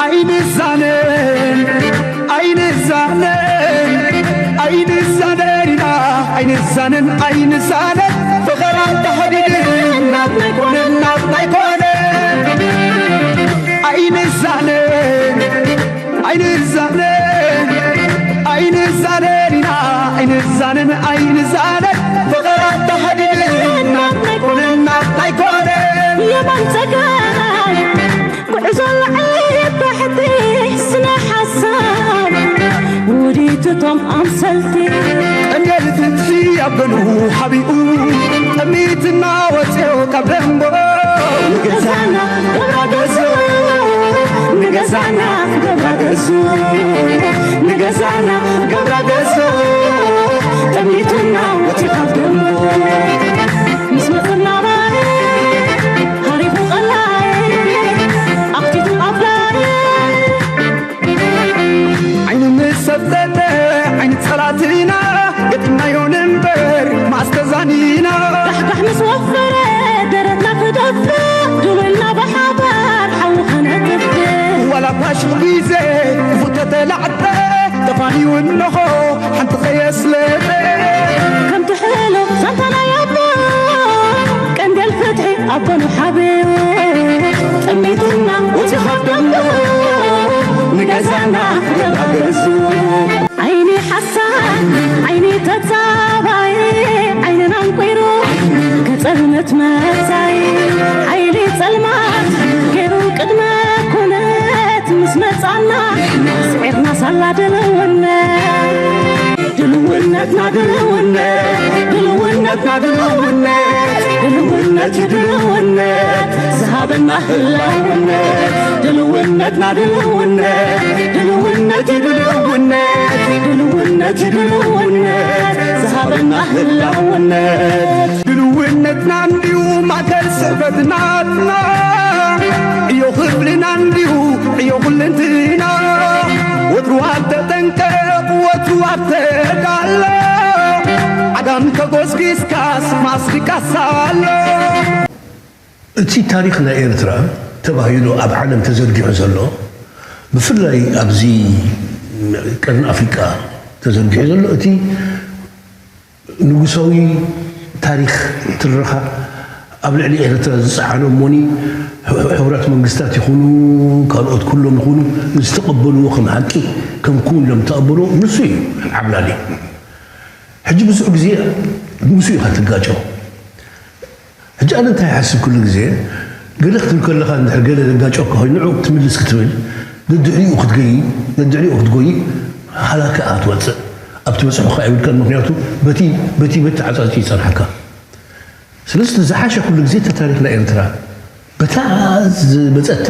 ኣይንዛነን ኣይንዛነን ኣይንዛነን ኢና ኣይንዛነን ኣይንዛነን ፍቕራ ተሓዲድን ናትና ኣይኮነን ናትና ኣይኮነን ኣይንዛነን ኣይንዛነን ኣይንዛነን ኢና ኣይንዛነን ኣይንዛነን ፍቕራ ተሓዲድን ናትና ኣይኮነን ናትና ኣይኮነን የማን ጸጋም ጉዕዞ ላዕሊ ታሕቲ ስነ ሓሳብ ውዲትቶም ኣምሰልቲ ቀንደል ፍትሒ ኣብ ገኑ ሓቢኡ ጠሚትና ወፅኦ ካብ ደንቦ ንገዛና ገብራ ገዞ ንገዛና ገብራ ገዞ ንገዛና ገብራ ገዞ ጠሚትና ወፅኦ ካብ ደንቦ ምስ መፅና ባይ ሃሪፉ ቀላይ ኣኽቲቱ ኣፍላይ ዓይኑ ምስ ሰብተተ ዓይኒ ጸላትና ገጢምናዮ ንንበር ማስተዛኒና ዳሕዳሕ ምስ ወፈረ ደረትና ክደፍእ ዱብልና ብሓባር ሓዊ ከነጥፍእ ዋላ ፋሽል ግዜ ክፉተተ ላዕበ ተፋንዩ እንሆ ሓንቲ ከየስለጠ ከምቲ ሕሉፍ ዛንታ ናይ ኣቦ ቀንደል ፍትሒ ኣቦ ንሓብዮ ጠሚትና ወፂኻ ደሞ ንገዛና ገባገሱ ዓይኒ ሓሳድ ዓይኒ ተጻባይ ዓይንና እንቁይሩ ከጸልመት መጻይ ሓይሊ ጸልማት ገይሩ ቅድመ ኩነት ምስ መጻና ስዒርና ሳላ ድልውነት ድልውነትና ድልውነት ድልውነትና ድልውነት ድልውነት ድልውነት ዝሃበና ህላውነት ድልውነትና ድልውነት ድልውነት ድልውነት ድልውነት ዝሃበና ህላውነት ድልውነትና እንዲዩ ማእከል ስዕበትናትና ዕዮ ክፍልና እንዲዩ ዕዮ ኩልንትና ወትሩ ኣብ ተጠንቀቕ ወትሩ ኣብ ተዳሎ ዓጋም ተጎስጊስካስ ማስሪቃስ ኣሎ እቲ ታሪኽ ናይ ኤርትራ ተባሂሉ ኣብ ዓለም ተዘርጊሑ ዘሎ ብፍላይ ኣብዚ ቀርኒ ኣፍሪቃ ተዘርጊሑ ዘሎ እቲ ንጉሳዊ ታሪኽ ትረኻ ኣብ ልዕሊ ኤርትራ ዝጸዓኖ እሞኒ ሕቡራት መንግስታት ይኹኑ ካልኦት ኩሎም ይኹኑ ዝተቐበልዎ ከም ሓቂ ከም ክውን ኢሎም ዝተቐበልዎ ንሱ እዩ ዓብላሊ ሕጂ ብዙሕ ግዜ ንሱ ኢኻ ትጋጨው ሕጂ ኣነ እንታይ ይሓስብ ኩሉ ግዜ ገለ ክትብል ከለኻ እንድሕር ገለ ዘጋጨወካ ኮይኑ ንዑ ክትምልስ ክትብል ደድሕሪኡ ክትገይ ደድሕሪኡ ክትጎይ ሃላካ ኣትወፅእ ኣብቲ በፅሑካ ኣይብልካን ምክንያቱ በቲ በቲ በቲ ዓፃፂ ይፀንሓካ ስለዚ ዝሓሸ ኩሉ ግዜ እቲ ታሪኽ ናይ ኤርትራ በታ ዝመፀታ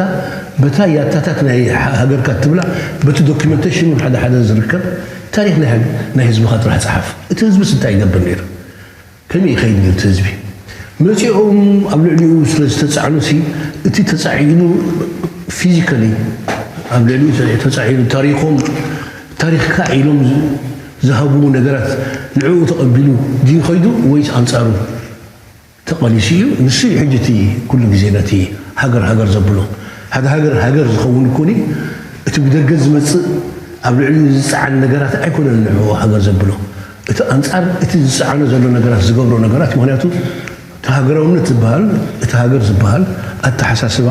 በታ ያታታት ናይ ሃገርካ ትብላ በቲ ዶኪመንቴሽን እውን ሓደ ሓደ ዝርከብ ታሪኽ ናይ ህዝብኻ ጥራሕ ፀሓፍ እቲ ህዝብስ እንታይ ይገብር ነይሩ ከመይ ይኸይድ ነይሩ እቲ ህዝቢ መፂኦም ኣብ ልዕሊኡ ስለ ዝተፃዕኑ ሲ እቲ ተፃዒኑ ፊዚካሊ ኣብ ልዕሊኡ ተፃዒኑ ታሪኾም ታሪኽካ ኢሎም ዝሃብዎ ነገራት ንዕኡ ተቐቢሉ ድዩ ኸይዱ ወይስ ኣንፃሩ ተቐኒሱ እዩ ንሱ እዩ ሕጂ እቲ ኩሉ ግዜ ነቲ ሃገር ሃገር ዘብሎ ሓደ ሃገር ሃገር ዝኸውን እኮኒ እቲ ብደገ ዝመፅእ ኣብ ልዕሊኡ ዝፀዓን ነገራት ኣይኮነን ንዕኡ ሃገር ዘብሎ እቲ ኣንፃር እቲ ዝፀዓኖ ዘሎ ነገራት ዝገብሮ ነገራት ምክንያቱ እቲ ሃገራውነት ዝበሃል እቲ ሃገር ዝበሃል ኣተሓሳስባ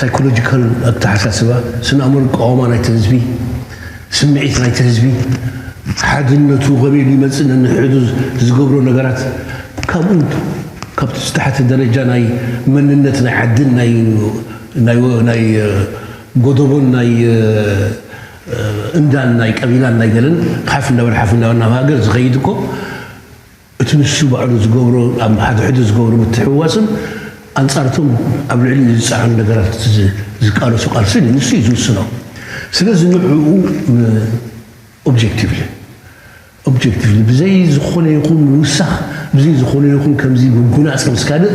ሳይኮሎጂካል ኣተሓሳስባ ስነ ኣእምሮ ኣቃውማ ናይቲ ህዝቢ ስምዒት ናይቲ ህዝቢ ሓድነቱ ከመይ ኢሉ ይመፅእ ነንሕዱ ዝገብሮ ነገራት ካብኡ ካብቲ ዝተሓተ ደረጃ ናይ መንነት ናይ ዓድን ናይ ናይ ናይ ጎደቦን ናይ እንዳን ናይ ቀቢላን ናይ ገለን ሓፍ እንዳበለ ሓፍ እንዳበለ ናብ ሃገር ዝኸይድ እኮ እቲ ንሱ ባዕሉ ዝገብሮ ኣብ ሓደ ሕዱ ዝገብሮ ምትሕውዋስን ኣንጻርቶም ኣብ ልዕሊ ዝጸዓኑ ነገራት ዝቃለሱ ቃልስን ንሱ እዩ ዝውስኖ። ስለዚ ንዕኡ ኦብጀክቲቭሊ ኦብጀክቲቭሊ ብዘይ ዝኾነ ይኹን ምውሳኽ ብዘይ ዝኾነ ይኹን ከምዚ ምጉናጸ ምስ ካልእ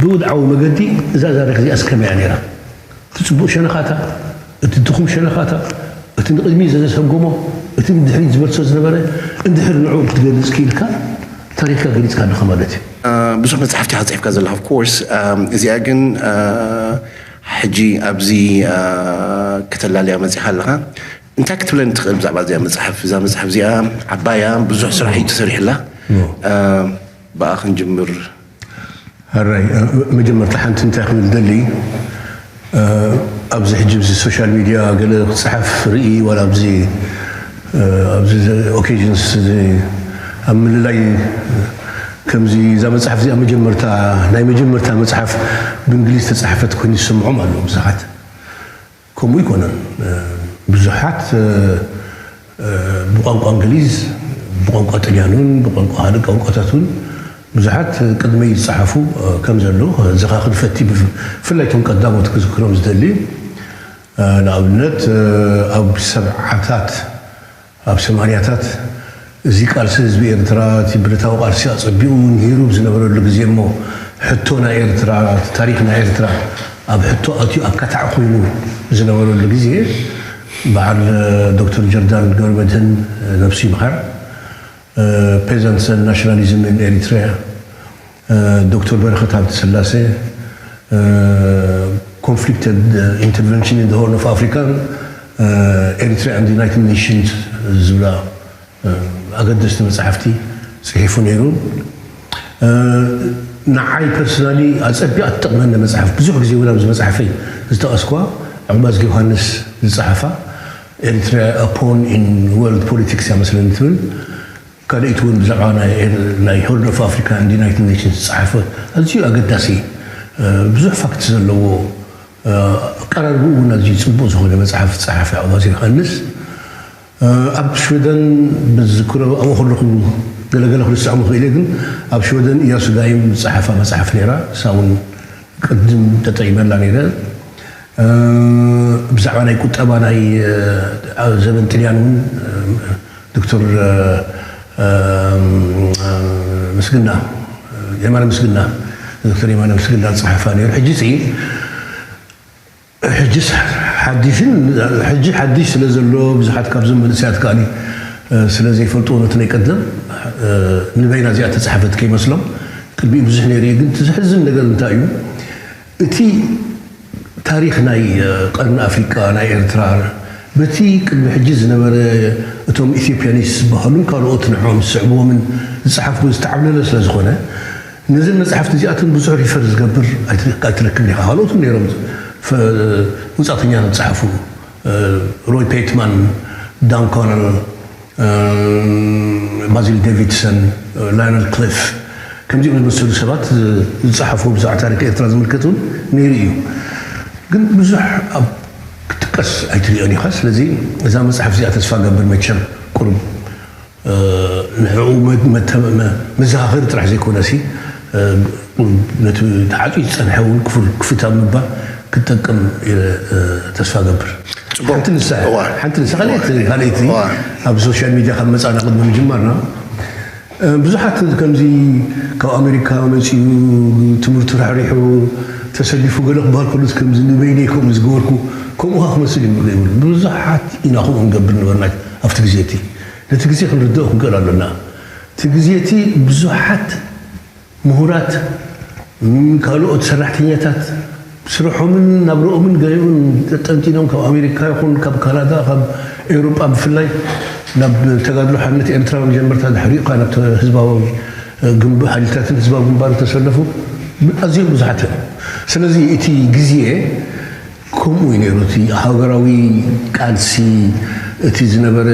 ብውድዓዊ መገዲ እዛ ታሪኽ እዚኣስ ከመይ እያ ነይራ? እቲ ጽቡቕ ሸነኻታ፣ እቲ ድኹም ሸነኻታ፣ እቲ ንቕድሚት ዘሰጎሞ፣ እቲ ንድሕሪት ዝበልሶ ዝነበረ፣ እንድሕር ንዕኡ ክትገልጽ ክኢልካ፣ ታሪኽካ ገሊጽካ ኣለኻ ማለት እዩ። ብዙሕ መጻሕፍቲ ኢኻ ጽሒፍካ ዘለኻ of course፣ እዚኣ ግን ሕጂ ኣብዚ ከተላልያ መፂኻ ኣለኻ። እንታይ ክትብለኒ ትኽእል ብዛዕባ እዚኣ መፅሓፍ? እዛ መፅሓፍ እዚኣ ዓባያ ብዙሕ ስራሕ እዩ ተሰሪሕላ። ብኣ ክንጅምር። ሕራይ፣ መጀመርታ ሓንቲ እንታይ ክብል ደሊ፣ ኣብዚ ሕጂ ብዚ ሶሻል ሚድያ ገለ ክፅሓፍ ርኢ ዋላ ኣብዚ ኣብዚ ኦኬዥንስ ኣብ ምልላይ ከምዚ እዛ መፅሓፍ እዚኣ መጀመርታ ናይ መጀመርታ መፅሓፍ ብእንግሊዝ ተፃሕፈት ኮይኑ ዝሰምዖም ኣለዉ ብዙሓት። ከምኡ ኣይኮነን። ብዙሓት ብቋንቋ እንግሊዝ፣ ብቋንቋ ጥልያን እውን ብቋንቋ ካልእ ቋንቋታት እውን ብዙሓት ቅድመይ ዝፀሓፉ ከም ዘለዉ ዘኻኽር ፈቲ ብፍላይ እቶም ቀዳሞት ክዝክሮም ዝደሊ። ንኣብነት ኣብ ሰብዓታት ኣብ ሰማንያታት እዚ ቃልሲ ህዝቢ ኤርትራ እቲ ብረታዊ ቃልሲ ኣጸቢቑ ንሂሩ ዝነበረሉ ግዜ እሞ ሕቶ ናይ ኤርትራ ታሪኽ ናይ ኤርትራ ኣብ ሕቶ ኣትዩ ኣካታዕ ኮይኑ ዝነበረሉ ግዜ በዓል ዶክተር ጀርዳን ገብረመድህን ነብሱ ይምሓር Peasants and Nationalism in Eritrea ዶክተር በረኸት ሃብተስላሴ Conflict and Intervention in the Horn of Africa Eritrea and the United Nations ዝብላ ኣገደስቲ መፅሓፍቲ ፅሒፉ ነይሩ። ንዓይ ፐርሰናሊ ኣፀቢቓ ትጠቕመኒ መፅሓፍ ብዙሕ ግዜ እውን ኣብዚ መፅሓፈይ ዝጠቐስኳ ዕቑባዝጊ ዮሃንስ ዝፀሓፋ Eritrea a pawn in world politics እያ መስለኒ ትብል ካልኣይቲ እውን ብዛዕባ ናይ Horn of Africa and United Nations ዝፀሓፈ ኣዝዩ ኣገዳሲ ብዙሕ ፋክት ዘለዎ ኣቀራርብኡ እውን ኣዝዩ ፅቡቕ ዝኾነ መፅሓፍ ዝፀሓፈ ዕቑባዝጊ ዮሃንስ ኣብ ሽወደን ብዝክሮ ኣብኡ ከለኹ ገለገለ ክርስዖም ይኽእል እየ ግን ኣብ ሽወደን እያሱ ዳይም ዝፀሓፋ መፅሓፍ ነይራ እሳ እውን ቅድም ተጠቂመላ ነይረ ብዛዕባ ናይ ቁጠባ ናይ ዘበን ጥልያን እውን ዶክተር ምስግና የማነ ምስግና ዶክተር የማነ ምስግና ዝፀሓፋ ነይሩ ሕጂ ሕጂ ሓዲሽን ሕጂ ሓዲሽ ስለ ዘሎ ብዙሓት ካብዞም መንእሰያት ከኣ ስለ ዘይፈልጥዎ ነቲ ናይ ቀደም ንበይና እዚኣ ተፃሕፈት ከይመስሎም ቅድሚኡ ብዙሕ ነይሩ እዩ ግን እቲ ዘሕዝን ነገር እንታይ እዩ እቲ ታሪኽ ናይ ቀርኒ ኣፍሪቃ ናይ ኤርትራ በቲ ቅድሚ ሕጂ ዝነበረ እቶም ኢትዮጵያኒስት ዝበሃሉን ካልኦት ንዕኦም ዝስዕብዎምን ዝፀሓፍኩ ዝተዓብለለ ስለ ዝኾነ ነዘን መፅሓፍቲ እዚኣተን ብዙሕ ሪፈር ዝገብር ኣይትረክብን ኢኻ ካልኦት እውን ነይሮም ውፃእተኛታት ዝፀሓፉ ሮይ ፔትማን ዳን ኮነል ባዚል ዴቪድሰን ላዮነል ክሊፍ ከምዚኦም ዝመሰሉ ሰባት ዝፀሓፍዎ ብዛዕባ ታሪክ ኤርትራ ዝምልከት እውን ነይሩ እዩ ግን ብዙሕ ኣብ ክጥቀስ ኣይትሪኦን ኢኻ ስለዚ እዛ መፅሓፍ እዚኣ ተስፋ ገብር መቸም ቁሩብ ንዕኡ መዘኻኸሪ ጥራሕ ዘይኮነሲ ነቲ ተዓፅዩ ዝፀንሐ እውን ክፉት ኣብ ምባል ክትጠቅም ኢለ ተስፋ ገብር ሓንቲ ንሳ ሓንቲ ንሳ ካልኣይቲ ካልኣይቲ ኣብ ሶሻል ሚድያ ካብ መፃና ቅድሚ ምጅማርና ብዙሓት ከምዚ ካብ ኣሜሪካ መፂኡ ትምህርቱ ራሕሪሑ ተሰሊፉ ገለ ክበሃል ከሉስ ከምዚ ንበይነይ ከምኡ ዝገበርኩ ከምኡኻ ክመስል ይምሉ ይብሉ ብዙሓት ኢና ከምኡ ንገብር ነበርና ኣብቲ ግዜ እቲ ነቲ ግዜ ክንርድኦ ክንክእል ኣሎና እቲ ግዜ እቲ ብዙሓት ምሁራት ካልኦት ሰራሕተኛታት ስርሖምን ናብርኦምን ገሊኦም ጠንጢኖም ካብ ኣሜሪካ ይኹን ካብ ካናዳ ካብ ኤውሮጳ ብፍላይ ናብ ተጋድሎ ሓርነት ኤርትራ መጀመርታ ድሕሪኡ ካብ ናብ ህዝባዊ ግንብ ሓይልታትን ህዝባዊ ግንባር ተሰለፉ ኣዝዮም ብዙሓት እዮም ስለዚ እቲ ግዜ ከምኡ እዩ ነይሩ እቲ ሃገራዊ ቃልሲ እቲ ዝነበረ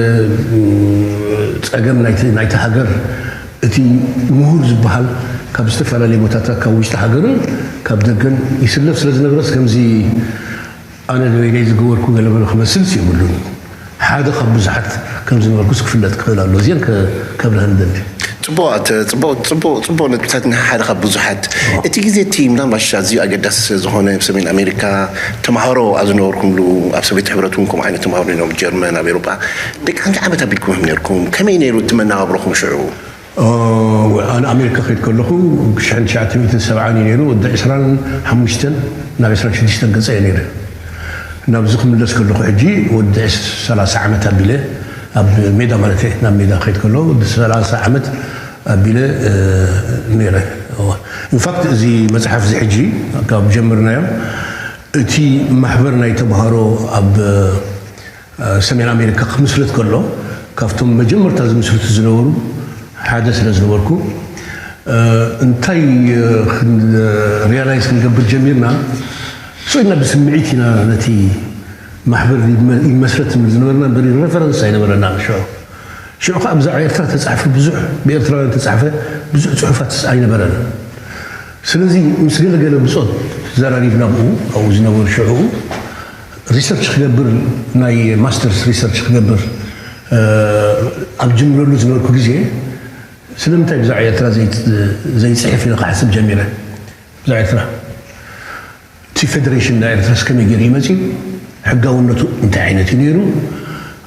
ፀገም ናይቲ ሃገር እቲ ምሁር ዝበሃል ካብ ዝተፈላለዩ ቦታታት ካብ ውሽጢ ሃገርን ካብ ደገን ይስለፍ ስለ ዝነበረስ ከምዚ ኣነ ንበይነይ ዝገበርኩ ገለመለ ክመስልስ የብሉን ሓደ ካብ ብዙሓት ከም ዝነበርኩስ ክፍለጥ ክኽእል ኣሎ እዚአን ከብርሀን ደሊ ጽቡቕ ጽቡቕ ጽቡቕ ጽቡቕ ነጥብታት ሓደ ካብ ብዙሓት እቲ ግዜ እቲ ምናልባሽ ኣዝዩ ኣገዳሲ ስለ ዝኾነ ኣብ ሰሜን ኣሜሪካ ተምሃሮ ኣብ ዝነበርኩምሉ ኣብ ሰቤት ሕብረት እውን ከምኡ ዓይነት ተምሃሮ ነይሮም ጀርመን ኣብ ኤሮጳ ደቂ ክንደይ ዓመት ኣቢልኩም ነርኩም ከመይ ነይሩ እቲ መነባብሮኹም ሽዑ ኣነ ኣሜሪካ ከይድ ከለኹ ሽሕን ትሽዓተ ሚእትን ሰብዓን እዩ ነይሩ ወዲ ዕስራን ሓሙሽተን ናብ ዕስራን ሽዱሽተን ገፀ እየ ነይረ ናብዚ ክምለስ ከለኹ ሕጂ ወዲ ሰላሳ ዓመት ኣቢለ ኣብ ሜዳ ማለት እየ ናብ ሜዳ ከይድ ከለኹ ወዲ ሰላሳ ዓመት ኣቢለ ነይረ ኢንፋክት እዚ መፅሓፍ እዚ ሕጂ ካብ ጀምርናዮ እቲ ማሕበር ናይ ተምሃሮ ኣብ ሰሜን ኣሜሪካ ክምስርት ከሎ ካብቶም መጀመርታ ዝምስርቱ ዝነበሩ ሓደ ስለ ዝነበርኩ፣ እንታይ ሪያላይዝ ክንገብር ጀሚርና፣ ስኢና ብስምዒት ኢና ነቲ ማሕበር ይመስረት ዝነበርና፣ በሪ ሬፈረንስ ኣይነበረና። ሽዑ ሽዑ ከዓ ብዛዕባ ኤርትራ ተፃሕፈ ብዙሕ ብኤርትራውያን ተፃሕፈ ብዙሕ ፅሑፋት ኣይነበረን። ስለዚ ምስ ገለገለ ብፆት ተዘራሪብና ብኡ ኣብኡ ዝነበሩ ሽዑ ሪሰርች ክገብር ናይ ማስተርስ ሪሰርች ክገብር ኣብ ጅምረሉ ዝነበርኩ ግዜ ስለምንታይ ብዛዕባ ኤርትራ ዘይፅሕፍ ኢለ ክሓስብ ጀሚረ። ብዛዕባ ኤርትራ እቲ ፌደሬሽን ናይ ኤርትራስ ከመይ ገይሩ ይመፅዩ፣ ሕጋውነቱ እንታይ ዓይነት እዩ ነይሩ፣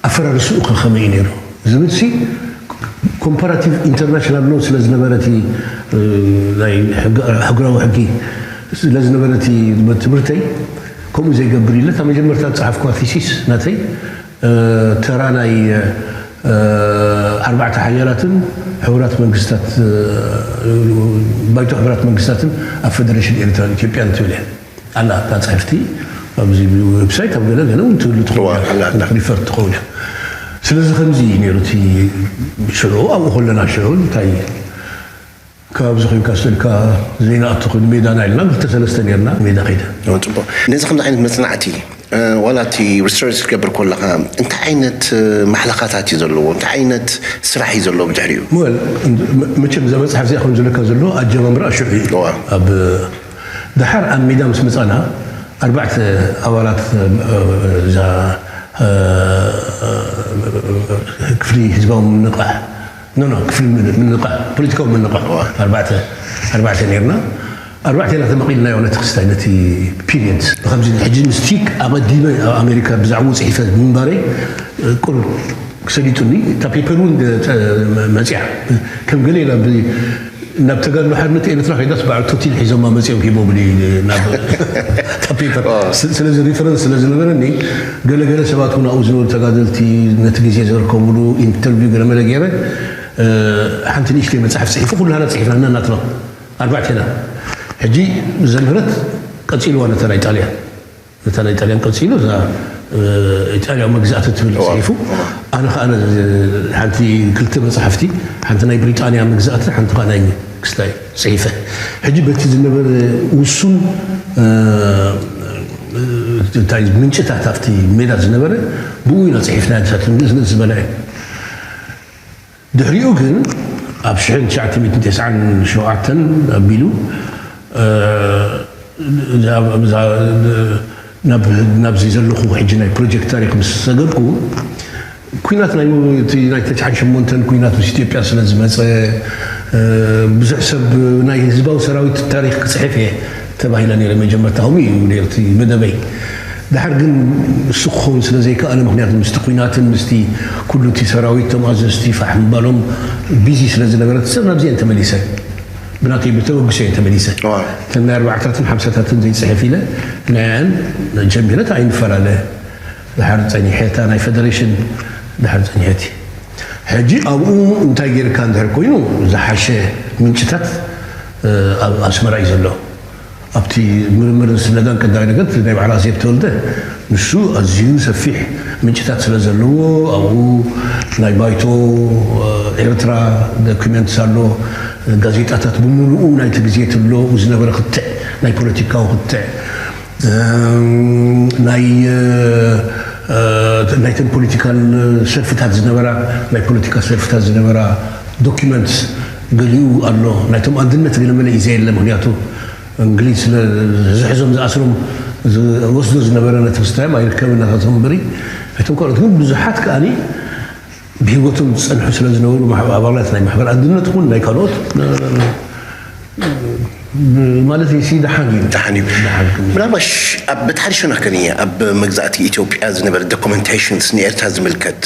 ኣፈራርሱኡ ከ ከመይ እዩ ነይሩ ዝብል ሲ ኮምፓራቲቭ ኢንተርናሽናል ሎ ስለ ዝነበረ እቲ ናይ ሕጋዊ ሕጊ ስለ ዝነበረ እቲ ትምህርተይ ከምኡ ዘይገብር ኢለ እታ መጀመርታ ዝፀሓፍኩዋ ቲሲስ ናተይ ተራ ናይ ኣርባዕተ ሓያላትን ሕቡራት መንግስታት ባይቶ ሕቡራት መንግስታትን ኣብ ፌደሬሽን ኤርትራን ኢትዮጵያን ትብል እያ። ኣላ እታ ፅሕፍቲ ኣብዚ ዌብሳይት ኣብ ገለ ገለ እውን ትህሉ ትኸውን ሪፈር ትኸውን እያ። ስለዚ ከምዚ እዩ ነይሩ እቲ ሽዑ ኣብኡ ከለና ሽዑ እንታይ ካብዚ ኮይንካ ስእልካ ዘይንኣቱ ኮይኑ ሜዳ ናይ ኢልና ክልተ ሰለስተ ነርና ሜዳ ከይደ። ፅቡቅ። ነዚ ከምዚ ዓይነት መፅናዕቲ ዋላ እቲ ሪሰርች ክትገብር ከለካ እንታይ ዓይነት ማሕለኻታት እዩ ዘለዎ? እንታይ ዓይነት ስራሕ እዩ ዘለዎ ብድሕሪኡ? ወል መቸም እዛ መፅሓፍ እዚኣ ከም ዝለካ ዘሎ ኣጀማምራ ሽዑ እዩ። ኣብ ደሓር ኣብ ሜዳ ምስ መፃና ኣርባዕተ ኣባላት እዛ ክፍሊ ህዝባዊ ምንቃሕ ኖ ኖ ክፍሊ ምንቃሕ ፖለቲካዊ ምንቃሕ ኣርባዕተ ኣርባዕተ ነርና። ኣርባዕቴና ተመቒልናዮ ነቲ ክስታይ ነቲ ፒሪየድ ብከምዚ ሕጂ ምስቲ ኣቐዲመ ኣብ ኣሜሪካ ብዛዕባኡ ፅሒፈ ምንባረይ ቁር ሰሊጡኒ። እታ ፔፐር እውን መፅያ ከም ገለ ኢላ ናብ ተጋድሎ ሓርነት ኤርትራ ከይዳስ በዓል ቶቲል ሒዞማ መፅኦም ሂቦምኒ ናብ እታ ፔፐር። ስለዚ ሪፈረንስ ስለ ዝነበረኒ ገለገለ ሰባት እውን ኣብኡ ዝነበሩ ተጋደልቲ ነቲ ግዜ ዘርከብሉ ኢንተርቪው ገለመለ ገይረ ሓንቲ ንእሽተይ መፅሓፍ ፅሒፈ ኩላና ፅሒፍና ናትና ኣርባዕቴና ሕጂ ዘምህረት ቀፂልዋ ነታ ናይ ጣልያን ነታ ናይ ጣልያን ቀፂሉ እዛ ኢጣልያ መግዛእቲ ትብል ፅሒፉ ኣነ ከዓ ሓንቲ ክልተ መፅሓፍቲ ሓንቲ ናይ ብሪጣንያ መግዛእቲ ሓንቲ ከዓ ናይ ክስታይ ፅሒፈ ሕጂ በቲ ዝነበረ ውሱን እንታይ ምንጭታት ኣብቲ ሜዳ ዝነበረ ብኡ ኢና ፅሒፍና ንሳት ንእስ ዝበለ ድሕሪኡ ግን ኣብ ሽሕን ትሽዓተ ሚእትን ተስዓን ሸውዓተን ኣቢሉ ናብዚ ዘለኹ ሕጂ ናይ ፕሮጀክት ታሪክ ምስ ሰገድኩ ኩናት ናይ ናይ ተስዓን ሸሞንተን ኩናት ምስ ኢትዮጵያ ስለ ዝመፀ ብዙሕ ሰብ ናይ ህዝባዊ ሰራዊት ታሪክ ክፅሕፍ እየ ተባሂለ ነይረ መጀመርታ ከምኡ እዩ ነርቲ መደበይ። ድሓር ግን እሱ ክኸውን ስለ ዘይከኣለ ምክንያቱ ምስቲ ኩናትን ምስቲ ኩሉ እቲ ሰራዊት ቶም ኣዘዝቲ ፋሕ ምባሎም ቢዚ ስለ ዝነበረ ሰብ ናብዚአን ተመሊሰ ብናተይ ብተበግሶ እየ ተመሊሰ እተን ናይ ኣርባዕታትን ሓምሳታትን ዘይፅሕፍ ኢለ ናይኣን ጀሚረት ኣይንፈላለ ድሓር ፀኒሐ እታ ናይ ፌደሬሽን ድሓር ፀኒሐት ሕጂ ኣብኡ እንታይ ጌርካ እንድሕር ኮይኑ ዝሓሸ ምንጭታት ኣብ ኣስመራ እዩ ዘሎ ኣብቲ ምርምርን ስለጋን ቀዳማይ ነገር ናይ በዓል ኣዜብ ተወልደ ንሱ ኣዝዩ ሰፊሕ ምንጭታት ስለ ዘለዎ ኣብኡ ናይ ባይቶ ኤርትራ ዶኩመንትስ ኣሎ ጋዜጣታት ብምሉኡ ናይቲ ግዜ ትብሎ ዝነበረ ክትዕ ናይ ፖለቲካዊ ክትዕ ናይ ናይተን ፖለቲካል ሰልፍታት ዝነበራ ናይ ፖለቲካ ሰልፍታት ዝነበራ ዶኩመንትስ ገሊኡ ኣሎ ናይቶም ኣንድነት ገለመለ እዩ ዘየለ ምክንያቱ እንግሊዝ ስለ ዝሕዞም ዝኣስሮም ዝወስዶ ዝነበረ ነቲ ክስታዮም ኣይርከብን ናታቶም እምበሪ እቶም ካልኦት ግን ብዙሓት ከኣኒ ብህይወቶም ዝፀንሑ ስለ ዝነበሩ ኣባላት ናይ ማሕበር ኣንድነት እውን ናይ ካልኦት ማለት ሲ ደሓን እዩ ደሓን እዩ ምናልባሽ ኣብ በታሓሪ ሸነኽ ከኒ ኣብ መግዛእቲ ኢትዮጵያ ዝነበረ ዶኩመንቴሽንስ ንኤርትራ ዝምልከት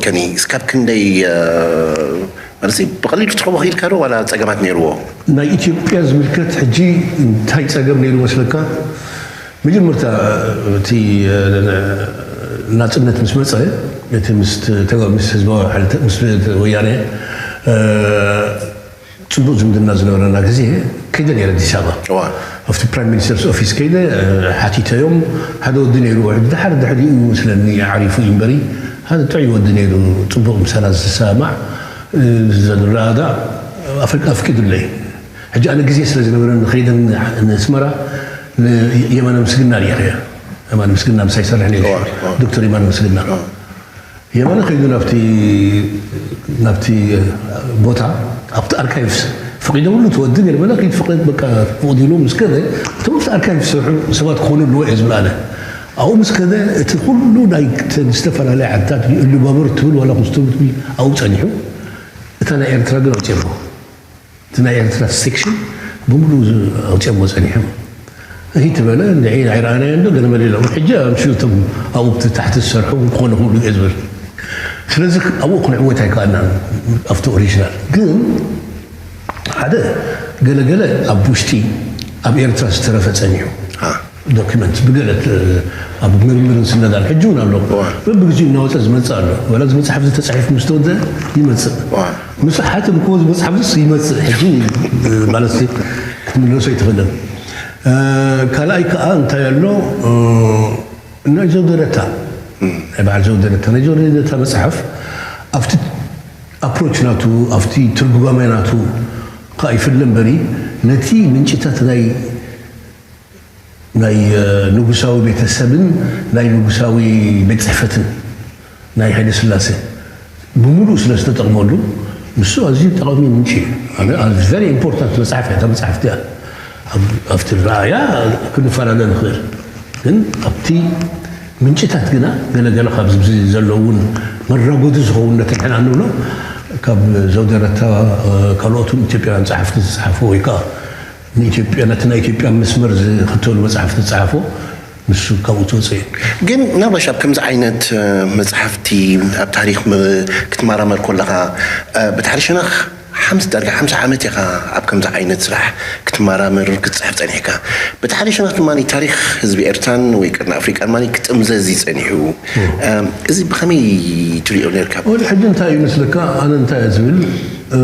ከኒ እስካብ ክንደይ ማለት ብቐሊሉ ትረኽቦ ክኢልካ ዶ ዋላ ፀገማት ነይርዎ? ናይ ኢትዮጵያ ዝምልከት ሕጂ እንታይ ፀገም ነይሩ መስለካ? መጀመርታ እቲ ናፅነት ምስ መፀ እቲ ምስ ህዝባዊ ሓይልታት ምስ ወያነ ፅቡቅ ዝምድና ዝነበረና ግዜ ከይደ ነይረ ኣዲስ ኣበባ። እዋ ኣብቲ ፕራይም ሚኒስተርስ ኦፊስ ከይደ፣ እ፣ ሓቲተዮም። ሓደ ወዲ ነይሩ ውሕድ፣ ድሓር ድሕሪኡ መስለኒ ዓሪፉ እዩ እምበሪ፣ ሓደ ጥዑይ ወዲ ነይሩ፣ ጽቡቕ ምሳና ዝሰማዕ፣ እ፣ ዝረዳዳእ ኣፍሪ-፣ ኣፍቂዱለይ። ሕጂ ኣነ ግዜ ስለ ዝነበረ ንኸይደ ንስመራ፣ የማነ ምስግና ሪኢኸያ። የማነ ምስግና ምሳይ ይሰርሕ ነይሩ። እዋ፣ እዋ። ዶክተር የማነ ምስግና። እዋ። የማነ ከይዱ ናብቲ ናብቲ ቦታ፣ ኣብቲ ኣርካይቭስ ፈቒደውሉ፣ ትወዲ ገለ በለ፣ ከይድ ፈቐድ፣ በቃ ፈቕዲሉ ምስ ከደ፣ እቶም ኣብቲ ኣርካይቭስ ዝሰርሑ ሰባት ክኾኑ ኣለዎ እየ ዝብል ኣነ። ኣብኡ ምስ ከደ፣ እቲ ኩሉ ናይ ተን ዝተፈላለያ ዓድታት፣ ኢሉባቡር ትብል ዋላ ኩስቱም ትብል ኣብኡ ጸኒሑ፣ እታ ናይ ኤርትራ ግን ኣውጺኦሞ። እቲ ናይ ኤርትራ ሴክሽን ብምሉኡ ኣውጺኦሞ ጸኒሖም። እሂ ትበለ፣ እንድዒ ኣይረኣናዮ እንዶ፣ ገለ መለ ኢሎም። ሕጂ ኣምሽልቶም ኣብኡ ብቲ ታሕቲ ዝሰርሑ ክኾኑ ይኽእሉ እየ ዝብል። ስለዚ ኣብኡ ክንዕወት ኣይከኣልናን፣ ኣብቲ ኦሪጂናል። ግን ሓደ ገለገለ ኣብ ውሽጢ ኣብ ኤርትራ ዝተረፈ ጸኒሑ። ዶክመንት ብገለ ት-፣ ኣብ ምርምርን ስነዳን ሕጂ እውን ኣሎ። እዋ። በብግዚኡ እናወፀ ዝመፅእ ኣሎ። ወላ እዚ መፅሓፍ እዚ ተፃሒፉ ምስ ተወደአ ይመፅእ። እዋ። ምስ ሓትም እኮ እዚ መፅሓፍ እዚ ይመፅእ። ሕጂ ማለት ክትምለሶ ኣይትኽእልን። እ፣ ካልኣይ ከዓ እንታይ ኣሎ? እ፣ ናይ ዘውደረታ፣ ናይ በዓል ዘውደረታ፣ ናይ ዘውደረታ መፅሓፍ ኣብቲ ኣፕሮች ናቱ፣ ኣብቲ ትርጉማመ ናቱ ከዓ ይፍለ እምበሪ፣ ነቲ ምንጭታት ናይ ናይ፣ እ፣ ንጉሳዊ ቤተሰብን ናይ ንጉሳዊ ቤት ጽሕፈትን ናይ ሃይለ ስላሴ ብምሉእ ስለ ዝተጠቕመሉ፣ ንሱ ኣዝዩ ጠቓሚ ምንጪ እዩ። ኣነ፣ ኣነ ቨሪ ኢምፖርታንት መጽሓፍ እያ፣ እታ መጽሓፍ እቲኣ። ኣብ-፣ ኣብቲ ረኣያ ክንፈላለ ንኽእል። ግን ኣብቲ ምንጭታት ግና ገለ ገለ ካብ ኣብዚ ዘለዉ እውን መራጎዲ ዝኸውን ነተንሕና እንብሎ ካብ ዘውደረታ፣ እ፣ ካልኦት እውን ኢትዮጵያውያን ጸሓፍቲ ዝጸሓፍዎ ወይ ከዓ ንኢትዮጵያ፣ ነቲ ናይ ኢትዮጵያ መስመር ዝኽተሉ መጽሓፍቲ ዝጸሓፎ ንሱ ካብኡ ትወጽእ እዩ። ግን ናባሽ ኣብ ከምዚ ዓይነት፣ እ፣ መጽሓፍቲ ኣብ ታሪኽ ም-፣ ክትመራመር ከለኻ፣ እ፣ በቲ ሓደ ሸነኽ ሓምሳ ዳርጋ ሓምሳ ዓመት ኢኻ ኣብ ከምዚ ዓይነት ስራሕ ክትመራመር ክትጽሕፍ ጸኒሕካ። በቲ ሓደ ሸነኽ ድማ ታሪኽ ህዝቢ ኤርትራን ወይ ቀርኒ ኣፍሪቃን ድማ ክጥምዘዝ እዩ ጸኒሑ። እ፣ እዚ ብኸመይ ትሪኦ ነርካ? ወዲ ሕጂ እንታይ እዩ መስለካ? ኣነ እንታይ እየ ዝብል፣ እ፣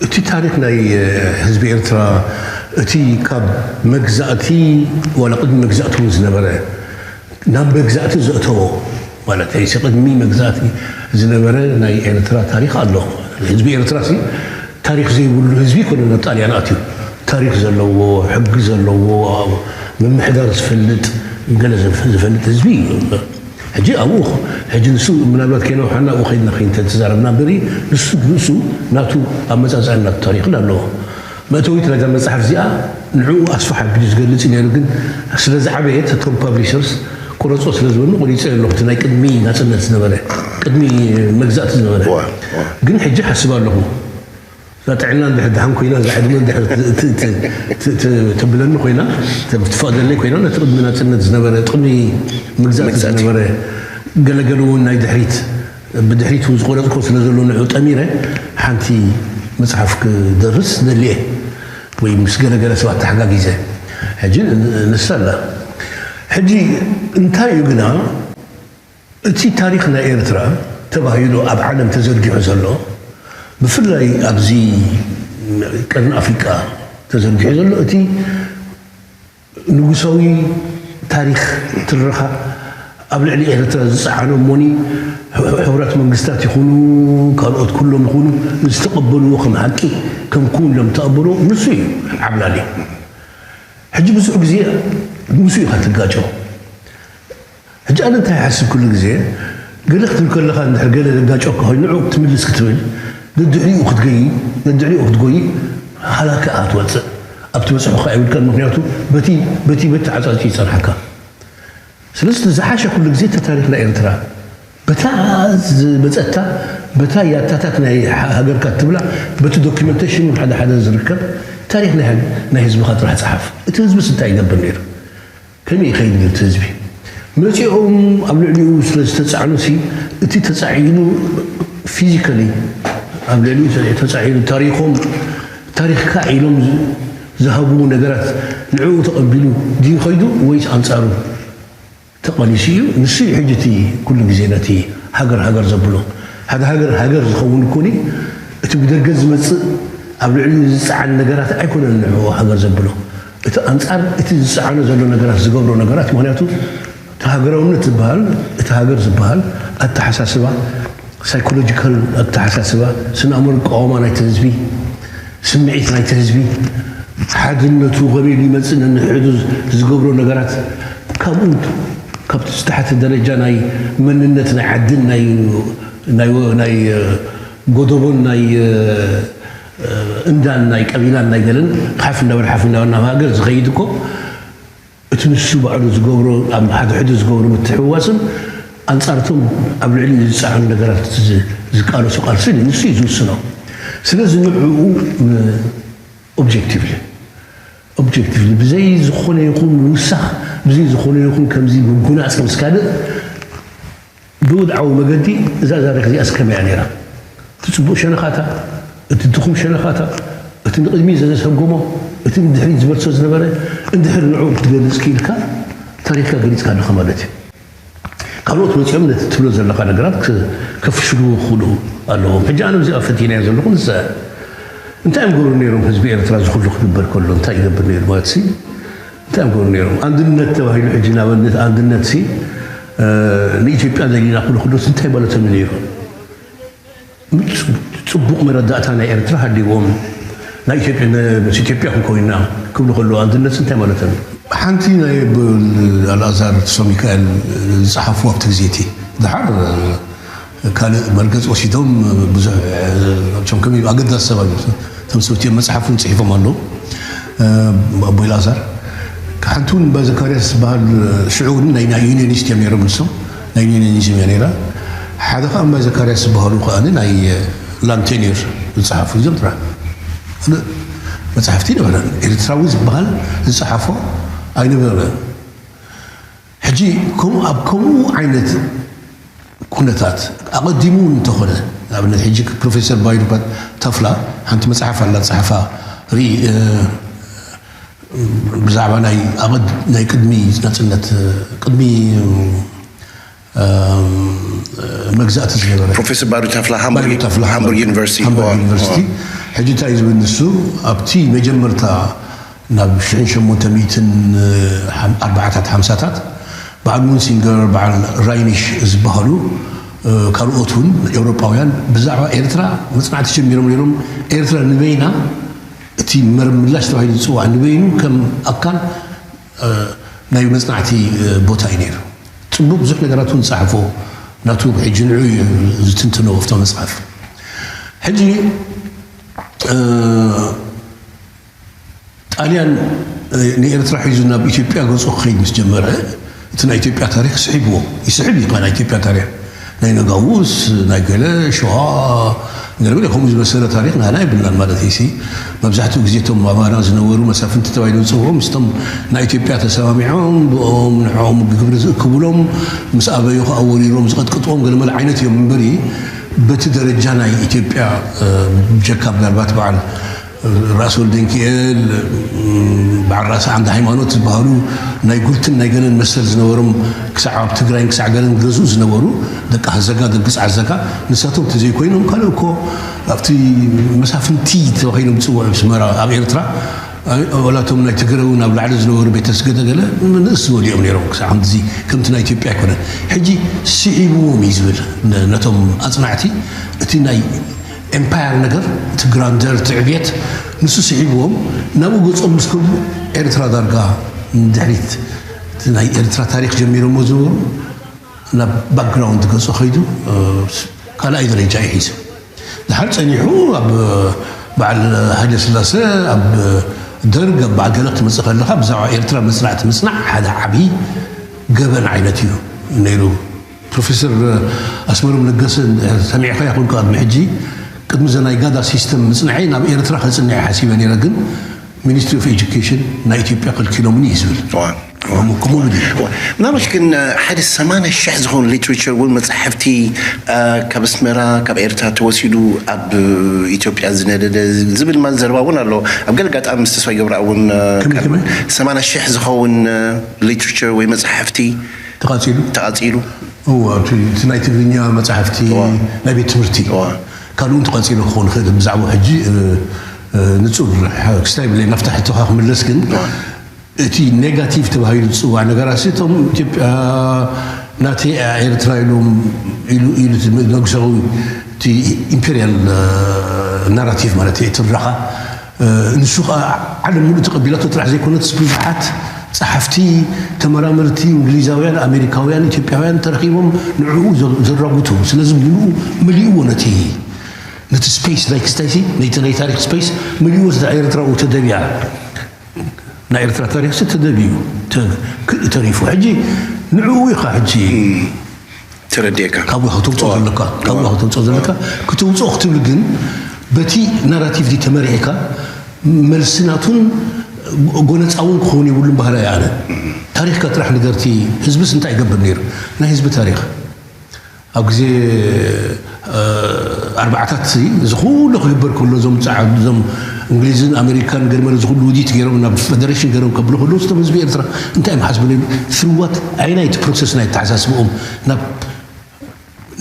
እቲ ታሪኽ ናይ፣ እ፣ ህዝቢ ኤርትራ፣ እቲ ካብ መግዛእቲ ዋላ ቅድሚ መግዛእቲ እውን ዝነበረ፣ ናብ መግዛእቲ ዘእተዎ፣ ማለት እዩ፣ ቅድሚ መግዛእቲ ዝነበረ ናይ ኤርትራ ታሪኽ ኣሎ። ህዝቢ ኤርትራ ሲ ታሪኽ ዘይብሉ ህዝቢ ኣይኮነን ናብ ጣልያን ኣትዩ። ታሪኽ ዘለዎ፣ ሕጊ ዘለዎ፣ ምምሕዳር ዝፈልጥ፣ ገለ ዝፍ-፣ ዝፈልጥ ህዝቢ እዩ። ሕጂ ኣብኡ፣ ሕጂ ንሱ ምናልባት ከይነውሓና ኣብኡ ከይድና ከይንተ-፣ ተዛረብና እምበሪ፣ ንሱ ብርእሱ ናቱ ኣመጻጽኣን ናቱ ታሪኽን ኣለዎ። መእተዊት ናይዛ መጽሓፍ እዚኣ ንዕኡ ኣስፍሕ ኣቢሉ ዝገልጽ እዩ ነይሩ፣ ግን ስለ ዝዓበየ እቶም ፓብሊሸርስ ቁረጾ ስለ ዝበሉ ቆሪጸዮ ኣለኹ። እቲ ናይ ቅድሚ ናጽነት ዝነበረ፣ ቅድሚ መግዛእቲ ዝነበረ። እዋ፣ እዋ። ግን ሕጂ ሓስብ ኣለኹ። እዛ ጥዕና እንድሕር ደሓን ኮይና፣ እዛ ዕድመ እንድሕር ት-፣ ት-፣ ት-፣ ት-፣ ት-፣ ተብለኒ ኮይና፣ ተ-፣ ትፈቕደለይ ኮይና፣ ነቲ ቅድሚ ናጽነት ዝነበረ፣ ቅድሚ መግዛእቲ መግዛእቲ። ዝነበረ፣ ገለገለ እውን ናይ ድሕሪት፣ ብድሕሪት እውን ዝቆረጽኮ ስለ ዘሎ ንዑ ጠሚረ ሓንቲ መጽሓፍ ክደርስ ደልየ ወይ ምስ ገለገለ ሰባት ተሓጋጊዘ። ሕጂ ን-፣ ንሳ ኣላ። ሕጂ እንታይ እዩ ግና እቲ ታሪኽ ናይ ኤርትራ ተባሂሉ ኣብ ዓለም ተዘርጊሑ ዘሎ፣ ብፍላይ ኣብዚ ቀርኒ ኣፍሪቃ ተዘርጊሑ ዘሎ፣ እቲ ንጉሳዊ ታሪኽ ትረኻ ኣብ ልዕሊ ኤርትራ ዝጸዓኖ እሞኒ፣ ሕ-፣ ሕቡራት መንግስታት ይኹኑ፣ ካልኦት ኩሎም ይኹኑ፣ ዝተቐበልዎ ከም ሓቂ፣ ከም ክውን ኢሎም ዝተቐበልዎ ንሱ እዩ ዓብላሊ። ሕጂ ብዙሕ ግዜ ምስኡ ኢኻ ትጋጨው። ሕጂ ኣነ እንታይ ይሓስብ ኩሉ ግዜ፣ ገለ ክትብል ከለኻ እንድሕር ገለ ዘጋጨወካ ኮይኑ ንዕኡ ክትምልስ ክትብል፣ ደድሕሪኡ ክትገይ፣ ደድሕሪኡ ክትጎይ፣ ሃላኪ ኢኻ ትወጽእ። ኣብቲ በጽሖኻ ኣይውድቀን፣ ምኽንያቱ በቲ፣ በቲ፣ በቲ ተዓጻጺ ይጸንሓካ። ስለዚ ዝሓሸ ኩሉ ግዜ እታ ታሪኽ ናይ ኤርትራ በታ ዝመጸታ፣ በታ ያታታት ናይ ሃ-፣ ሃገርካ ትብላ፣ በቲ ዶኪመንቴሽን ሓደ ሓደ ዝርከብ ታሪኽ ናይ ሃገ-፣ ናይ ህዝብኻ ጥራሕ ጸሓፍ። እቲ ህዝብስ እንታይ ይገብር ነይሩ? ከመይ ይኸይድ ነይሩ እቲ ህዝቢ? መጺኦም ኣብ ልዕሊኡ ስለ ዝተጻዕኑ ሲ፣ እቲ ተጻዒኑ ፊዚካሊ ኣብ ልዕሊኡ ተጻዒኑ ታሪኾም፣ ታሪኽካ ኢሎም ዝ-፣ ዝሃብዎ ነገራት ንዕኡ ተቐቢሉ ድዩ ኸይዱ ወይስ ኣንጻሩ ተቐኒሱ እዩ? ንሱ እዩ ሕጂ እቲ ኩሉ ግዜ ነቲ ሃገር ሃገር ዘብሎ። ሓደ ሃገር ሃገር ዝኸውን እኮኒ እቲ ብደገ ዝመጽእ ኣብ ልዕሊ ዝፀዓን ነገራት ኣይኮነን ንዕኡ ሃገር ዘብሎ፣ እቲ ኣንፃር እቲ ዝፀዓኖ ዘሎ ነገራት ዝገብሮ ነገራት። ምክንያቱ እቲ ሃገራውነት ዝበሃል፣ እቲ ሃገር ዝበሃል ኣተሓሳስባ፣ ሳይኮሎጂካል ኣተሓሳስባ፣ ስነ ኣእምሮ ኣቃውማ ናይቲ ህዝቢ፣ ስምዒት ናይቲ ህዝቢ፣ ሓድነቱ ከመይ ኢሉ ይመፅእ ነንሕዱ ዝገብሮ ነገራት፣ ካብኡ ካብቲ ዝተሓተ ደረጃ ናይ መንነት ናይ ዓድን ናይ ናይ ናይ ጎደቦን ናይ እንዳን ናይ ቀቢላን ናይ ገለን ሓፍ እንዳበል ሓፍ እንዳበል ናብ ሃገር ዝኸይድ እኮ፣ እቲ ንሱ ባዕሉ ዝገብሮ፣ ኣብ ሓደ ሕዱ ዝገብሮ ምትሕውዋስን ኣንጻርቶም ኣብ ልዕሊ ዝጸዓኑ ነገራት ዝ- ዝቃለሱ ቃልሲ ንሱ እዩ ዝውስኖ። ስለዚ ንዕኡ ኦብጀክቲቭሊ ኦብጀክቲቭሊ ብዘይ ዝኾነ ይኹን ምውሳኽ፣ ብዘይ ዝኾነ ይኹን ከምዚ ምጉናጽ ምስ ካልእ ብውድዓዊ መገዲ እዛ ታሪኽ እዚኣስ ከመይ እያ ነይራ? እቲ ጽቡቕ ሸነኻታ፣ እቲ ድኹም ሸነኻታ፣ እቲ ንቕድሚት ዘሰጎሞ፣ እቲ ንድሕሪት ዝመልሶ ዝነበረ፣ እንድሕር ንዕኡ ክትገልጽ ክኢልካ፣ ታሪኽካ ገሊጽካ ኣለኻ ማለት እዩ። ካልኦት መጺኦም ነቲ ትብሎ ዘለኻ ነገራት ክ- ከፍሽልዎ ክኽእሉ ኣለዎም። ሕጂ ኣነ እዚኣ ፈቲናዮ ዘለኹ ንሳ እያ። እንታይ እዮም ገብሩ ነይሮም? ህዝቢ ኤርትራ እዚ ኩሉ ክግበር ከሎ እንታይ ይገብር ነይሩ ማለት ሲ? እንታይ እዮም ገብሩ ነይሮም? ኣንድነት ተባሂሉ ሕጂ ንኣብነት ኣንድነት ሲ ንኢትዮጵያ ደሊና ክብሉ ክሎስ እንታይ ማለቶም እዩ ነይሩ? ጽቡቕ መረዳእታ ናይ ኤርትራ ሃልይዎም ናይ ኢትዮጵያ ምስ ኢትዮጵያ ክንኮይና ክብሉ ከለዉ ኣንድነት እንታይ ማለቶም እዩ? ሓንቲ ናይ ኣልኣዛር ተስፋሚካኤል ዝጸሓፍዎ ኣብቲ ግዜ እቲ ድሓር ካልእ መርገጽ ወሲዶም ብዙሕ ም ከመይ ኣገዳሲ ሰብ እዮም። ተምስብትዮም መጽሓፍ እውን ጽሒፎም ኣለዉ ኣቦይ ኣልኣዛር። ሓንቲ እውን እምባ ዘካርያስ ዝበሃል ሽዑ እውን ናይ ናይ ዩኒዮኒስት እዮም ነይሮም ንሶም ናይ ዩኒዮኒዝም እያ ነይራ። ሓደ ከዓ እምባ ዘካርያስ ዝበሃሉ ከዓ ናይ ላንቴኒር ዝጸሓፉ እዞም ጥራሕ ካልእ መጽሓፍቲ ነበረን። ኤርትራዊ ዝበሃል ዝጸሓፎ ኣይነበረን። ሕጂ ከምኡ ኣብ ከምኡ ዓይነት ኩነታት ኣቐዲሙ እውን እንተኾነ ንኣብነት ሕጂ ፕሮፌሰር ባይሩ ታፍላ ሓንቲ መጽሓፍ ኣላ ጸሓፋ ርኢ ብዛዕባ ናይ ኣቐድ ናይ ቅድሚ ናጽነት ቅድሚ መግዛእቲ ዝነበረ ፕሮፌሰር ባሩ ታፍላ ሃምቡርግ ዩኒቨርሲቲ ሃምቡርግ ዩኒቨርሲቲ ሕጂ እንታይ ዝብል ንሱ ኣብቲ መጀመርታ ናብ ሽሕን ሸሞንተ ሚእትን ኣርባዓታት ሓምሳታት በዓል ሙንሲንገር በዓል ራይኒሽ ዝበሃሉ ካልኦት እውን ኤውሮጳውያን ብዛዕባ ኤርትራ መጽናዕቲ ጀሚሮም ነይሮም። ኤርትራ ንበይና እቲ መርብ ምላሽ ተባሂሉ ዝጽዋዕ ንበይኑ ከም ኣካል ናይ መጽናዕቲ ቦታ እዩ ነይሩ። ጽቡቕ ብዙሕ ነገራት እውን ዝጸሓፎ ናቱ ሕጂ ንዑ እዩ ዝትንትኖ ኣብቶ መጽሓፍ። ሕጂ ጣልያን ንኤርትራ ሒዙ ናብ ኢትዮጵያ ገጹ ክኸይድ ምስ ጀመረ እቲ ናይ ኢትዮጵያ ታሪክ ስሒብዎ ይስሕብ እዩ። ናይ ኢትዮጵያ ታሪክ ናይ ነጋውስ ናይ ገለ ሸዋ ገለገለ ከምኡ ዝበሰለ ታሪክ ናና የብልናን ማለት እዩ። መብዛሕትኡ ግዜ እቶም ኣባና ዝነበሩ መሳፍንቲ ተባሂሎም ዝፅውዑ ምስቶም ናይ ኢትዮጵያ ተሰማሚዖም ብኦም ንዕኦም ግብሪ ዝእክብሎም ምስ ኣበዩ ከዓ ወሪሮም ዝቐጥቅጥዎም ገለመለ ዓይነት እዮም እምበሪ በቲ ደረጃ ናይ ኢትዮጵያ ብጀካ ምናልባት በዓል ራእሲ ወልደንኪኤል በዓል ራእሲ ዓንደ ሃይማኖት ዝበሃሉ ናይ ጉልትን ናይ ገለን መሰል ዝነበሮም ክሳዕ ኣብ ትግራይን ክሳዕ ገለን ገዝኡ ዝነበሩ ደቂ ሃዘጋ ደቂ ፃዕዘጋ ንሳቶም ተዘይኮይኖም ካልእ እኮ ኣብቲ መሳፍንቲ ተባሂሎም ዝፅውዑ ስመራ ኣብ ኤርትራ ወላቶም ናይ ትግረ እውን ኣብ ላዕሊ ዝነበሩ ቤተ ስገደ ገለ ንእስ ዝበሉ እዮም ነይሮም ክሳዕ ከምዚ ከምቲ ናይ ኢትዮጵያ ኣይኮነን ሕጂ ስዒብዎም እዩ ዝብል ነቶም ኣፅናዕቲ እቲ ናይ ኤምፓየር ነገር እቲ ግራንደር እቲ ዕብየት ንሱ ስዒብዎም ናብኡ ገፆም ምስ ከዱ ኤርትራ ዳርጋ ንድሕሪት እቲ ናይ ኤርትራ ታሪክ ጀሚሮሞ ዝነበሩ ናብ ባክግራውንድ ገፁ ከይዱ ካልኣይ ደረጃ እዩ ሒዙ ድሓር ፀኒሑ ኣብ በዓል ሃይለ ስላሰ ኣብ ደርግ ኣብ በዓል ገለ ክትመፅእ ከለካ ብዛዕባ ኤርትራ መፅናዕቲ ምፅናዕ ሓደ ዓብዪ ገበን ዓይነት እዩ ነይሩ። ፕሮፌሰር ኣስመሮም ለገሰ ሰሚዕካ ይኹን ቅድሚ ሕጂ ቅድሚ ዘ ናይ ጋዳ ሲስተም ምፅንዐይ ናብ ኤርትራ ከፅንዐ ሓሲበ ነይረ ግን ሚኒስትሪ ኦፍ ኤጁኬሽን ናይ ኢትዮጵያ ከልኪሎምኒ እዩ ዝብል ምናልባሽ ግን ሓደ ሰማንያ ሽሕ ዝኸውን ሊትሬቸር እውን መፅሓፍቲ ካብ ኣስመራ ካብ ኤርትራ ተወሲዱ ኣብ ኢትዮጵያ ዝነደደ ዝብል ማን ዘረባ እውን ኣሎ ኣብ ገለ ኣጋጣሚ ምስ ተስፋይ ገብረኣብ እውን ሰማንያ ሽሕ ዝኸውን ሊትሬቸር ወይ መፅሓፍቲ ተቓፂሉ ተቓፂሉ እዎ እቲ እቲ ናይ ትግርኛ መፅሓፍቲ እዎ። ናይ ቤት ትምህርቲ እዎ። ካልኡ ተቐፂሉ ክኸውን ይኽእል ብዛዕባ ሕጂ እ፣ ንጹር ክስታይ ብለይ ናብታ ሕቶኻ ክምለስ ግን እቲ ኔጋቲቭ ተባሂሉ ዝጽዋዕ ነገራት እቶም ኢትዮጵያ ናተይ ኤርትራ ኢሎም ኢሉ ኢሉ ነግሳዊ እቲ ኢምፔሪያል ናራቲቭ ማለት እዩ ትርዳኻ ንሱ ከዓ ዓለም ሙሉ ተቐቢላቶ ጥራሕ ዘይኮነትስ ብዙሓት ጸሓፍቲ ተመራመርቲ እንግሊዛውያን ኣሜሪካውያን ኢትዮጵያውያን ተረኺቦም ንዕኡ ዘራጉቱ ስለዚ ምሉኡ መሊእዎ ነቲ ነቲ ስፔስ ናይ ክስታይሲ ነቲ ናይ ታሪክ ስፔስ መሊእዎ ስለ ኤርትራ ተደብያ ናይ ኤርትራ ታሪክ ሲ ተደብዩ ተሪፉ ሕጂ ንዕኡ ኢኻ ሕጂ ተረዲእካ ካብኡ ኢኻ ተውፅኦ ዘለካ ካብኡ ኢኻ ተውፅኦ ዘለካ ክትውፅኦ ክትብል ግን በቲ ናራቲቭ ዲ ተመሪሕካ መልስናቱን ጎነፃውን ክኸውን የብሉን ባህላ እየ ኣነ ታሪክካ ጥራሕ ንገርቲ ህዝብስ እንታይ ይገብር ነይሩ ናይ ህዝቢ ታሪክ ኣብ ግዜ ኣርባዕታት እዚ ኩሉ ክግበር ከሎ እዞም ፃዓ እዞም እንግሊዝን ኣሜሪካን ገርመን እዚ ኩሉ ውዲት ገይሮም ናብ ፌደሬሽን ገይሮም ከብሉ ከሎ ስቶም ህዝቢ ኤርትራ እንታይ እዮም ሓስቡ ነይሩ through what ኣይናይ እቲ ፕሮሰስ ናይ ኣተሓሳስብኦም ናብ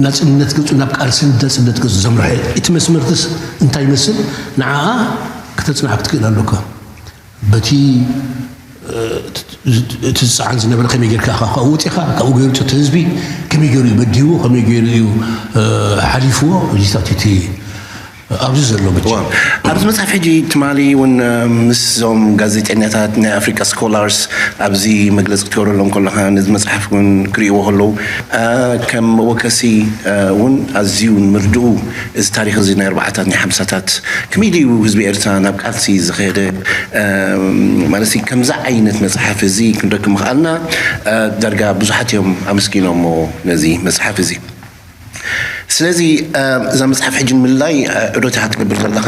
ናፅነት ገፁ ናብ ቃልሲ ናፅነት ገፁ ዘምርሐ እቲ መስመርትስ እንታይ ይመስል ንዓኣ ክተፅናዕ ክትክእል ኣለካ በቲ እቲ ዝፀዓን ዝነበረ ከመይ ጌርካ ኢኻ ካብኡ ወፂኻ ካብኡ ገይሩ እቲ ህዝቢ ከመይ ገይሩ እዩ በዲህዎ ከመይ ገይሩ እዩ ሓሊፍዎ እዚታት እቲ ኣብዚ ዘሎ ብቻ ኣብዚ መፅሓፍ ሕጂ ትማሊ እውን ምስዞም ጋዜጠኛታት ናይ ኣፍሪካ ስኮላርስ ኣብዚ መግለፂ ክትገብረሎም ከለካ ነዚ መፅሓፍ እውን ክርእይዎ ከለዉ ከም መወከሲ እውን ኣዝዩ ምርድኡ እዚ ታሪክ እዚ ናይ ኣርባዓታት ናይ ሓምሳታት ከመይ ድዩ ህዝቢ ኤርትራ ናብ ቃልሲ ዝኸደ ማለት ከምዚ ዓይነት መፅሓፍ እዚ ክንረክብ ምኽኣልና ዳርጋ ብዙሓት እዮም ኣመስጊኖሞ ነዚ መፅሓፍ እዚ ስለዚ እዛ መፅሓፍ ሕጂ ንምልላይ ዑደት ኢኻ ትገብር ዘለኻ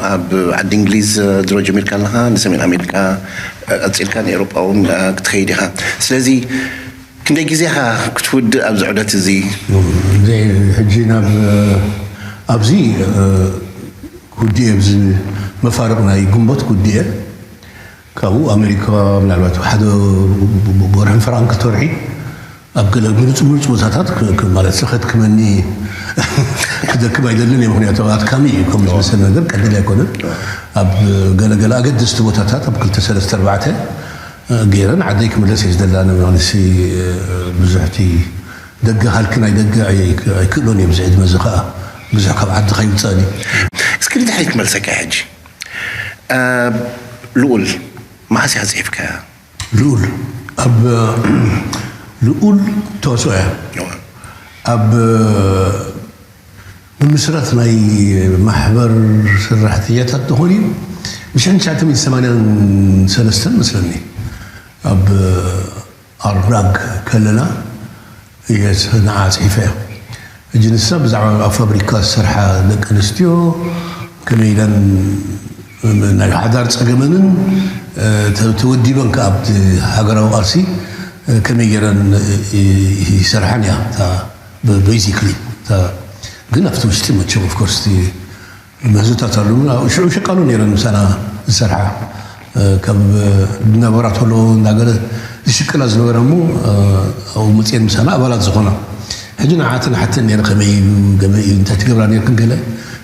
ኣብ ዓዲ እንግሊዝ ድሮ ጀሚርካ ኣለኻ ንሰሜን ኣሜሪካ ቀፂልካ ንኤሮጳ እውን ክትኸይድ ኢኻ ስለዚ ክንደይ ግዜኻ ክትውድእ ኣብዚ ዑደት እዚ ሕጂ ናብ ኣብዚ ክውድእ ኣብዚ መፋርቕ ናይ ግንቦት ክውድእ ካብኡ ኣሜሪካ ምናልባት ሓደ ወርሕን ፈራን ክልተ ወርሒ ኣብ ገለ ምርፁ ምርፁ ቦታታት ማለት ሰኸት ክመኒ ክደክም ኣይደልን እየ ምክንያቱ ኣድካሚ እዩ ከም ዝመሰል ነገር ቀሊል ኣይኮነን ኣብ ገለገለ ኣገደስቲ ቦታታት ኣብ ክልተ ሰለስተ ኣርባዕተ ገይረ ንዓደይ ክምለስ እየ ዝደላ ንማለሲ ብዙሕቲ ደገ ሃልኪ ናይ ደገ ኣይክእሎን እየ ብዚ ዕድመ እዚ ከዓ ብዙሕ ካብ ዓዲ ከይውፀእን እዩ እስኪ ንድሕሪት ክመልሰካ ሕጂ ልኡል መዓስ እያ ፅሒፍካያ ልኡል ኣብ ልኡል ተዋስኦ እያ ኣብ ምምስራት ናይ ማሕበር ሰራሕተኛታት ተኾን እዩ ብሽሕን ትሽዓተ ሚእትን ሰማንያን ሰለስተን መስለኒ ኣብ ኣርናግ ከለና እየ ንዓ ፅሒፈ እያ ሕጂ ንሳ ብዛዕባ ኣብ ፋብሪካ ዝሰርሓ ደቂ ኣንስትዮ ከመይ ኢለን ናይ ሓዳር ፀገመንን ተወዲበን ከዓ ኣብቲ ሃገራዊ ቃልሲ ከመይ ገይረን ይሰርሓን እያ basically ግን ኣብቲ ውሽጢ መቸም of course ምህዞታት ኣለዉ ሽዑ ሸቃሎ ነይረን ምሳና ዝሰርሓ ካብ ዝነበራ ተሎ እንዳገለ ዝሽቅላ ዝነበረ እሞ ኣብኡ መፅኤን ምሳና ኣባላት ዝኾና ሕጂ ንዓተን ሓተን ነይረ ከመይ እዩ ገበይ እዩ እንታይ ትገብራ ነይርክን ገለ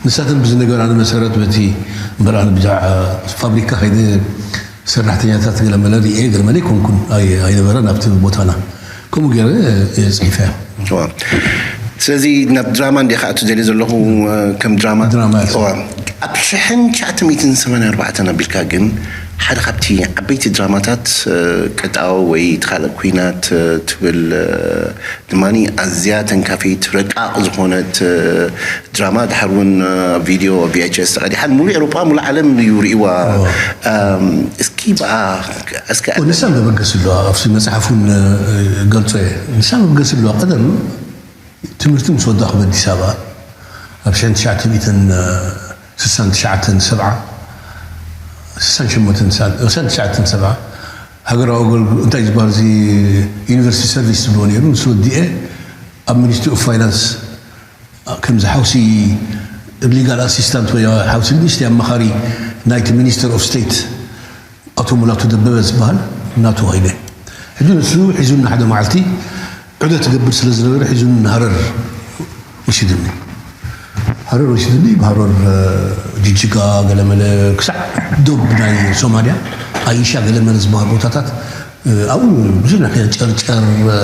ንሳተን ብዝነገራኒ መሰረት በቲ እምበር ኣነ ብዛዕ ፋብሪካ ከይደ ሰራሕተኛታት ገለ መለ ርኤ ገለ መለ ይኮንኩን ኣይነበረን ኣብቲ ቦታና ከምኡ ገይረ እየ ፅሒፈ ስለዚ ናብ ድራማ እንዲ ከኣቱ ደልየ ዘለኹ ከም ድራማ ድራማ ኣብ ሽሕን ትሽዓተ ሚእትን ሰማንያን ኣርባዕተን ኣቢልካ ግን ሓደ ካብቲ ዓበይቲ ድራማታት ቀጣው ወይ ተኻልእ ኩናት ትብል ድማ ኣዝያ ተንካፊት ረቃቕ ዝኾነት ድራማ ድሓር እውን ቪድዮ ቪኤችኤስ ተቐዲሓን ሙሉ ኤሮጳ ሙሉ ዓለም እዩ ርእይዋ እስኪ በኣ እስኪ ንሳ መበገስ ኣለዋ ኣብቲ መፅሓፍ እውን ገልፆ እየ ንሳ መበገስ ኣለዋ ቀደም ትምህርቲ ምስ ወዳኹ ኣዲስ ኣበባ ኣብ ሽሕን ትሽዓተ ሚእትን ስሳን ትሽዓተን ሰብዓ ስሳን ሸሞንተን ስሳን ትሽዓተን ሰብዓ ሃገራዊ ኣገልግሎት እንታይ ዝበሃል እዚ ዩኒቨርሲቲ ሰርቪስ ዝብልዎ ነይሩ ምስ ወዲኤ ኣብ ሚኒስትሪ ኦፍ ፋይናንስ ከምዚ ሓውሲ ሊጋል ኣሲስታንት ወይ ሓውሲ ንእሽተይ ኣማኻሪ ናይቲ ሚኒስተር ኦፍ ስቴት ኣቶ ሙላቱ ደበበ ዝበሃል ናቱ ኮይነ ሕጂ ንሱ ሒዙኒ ሓደ መዓልቲ ዑደት ትገብር ስለ ዝነበረ ሒዙኒ ንሃረር ወሲድኒ ሃረር ወሲድኒ፣ ሃረር፣ እ፣ ጅጅጋ፣ ገለመለ፣ ክሳዕ ዶብ ናይ ሶማልያ፣ ኣይሻ፣ ገለመለ ዝበሃሉ ቦታታት፣ እ፣ ኣብኡ ብዙሕ ናይ ጨርጨር፣ እ፣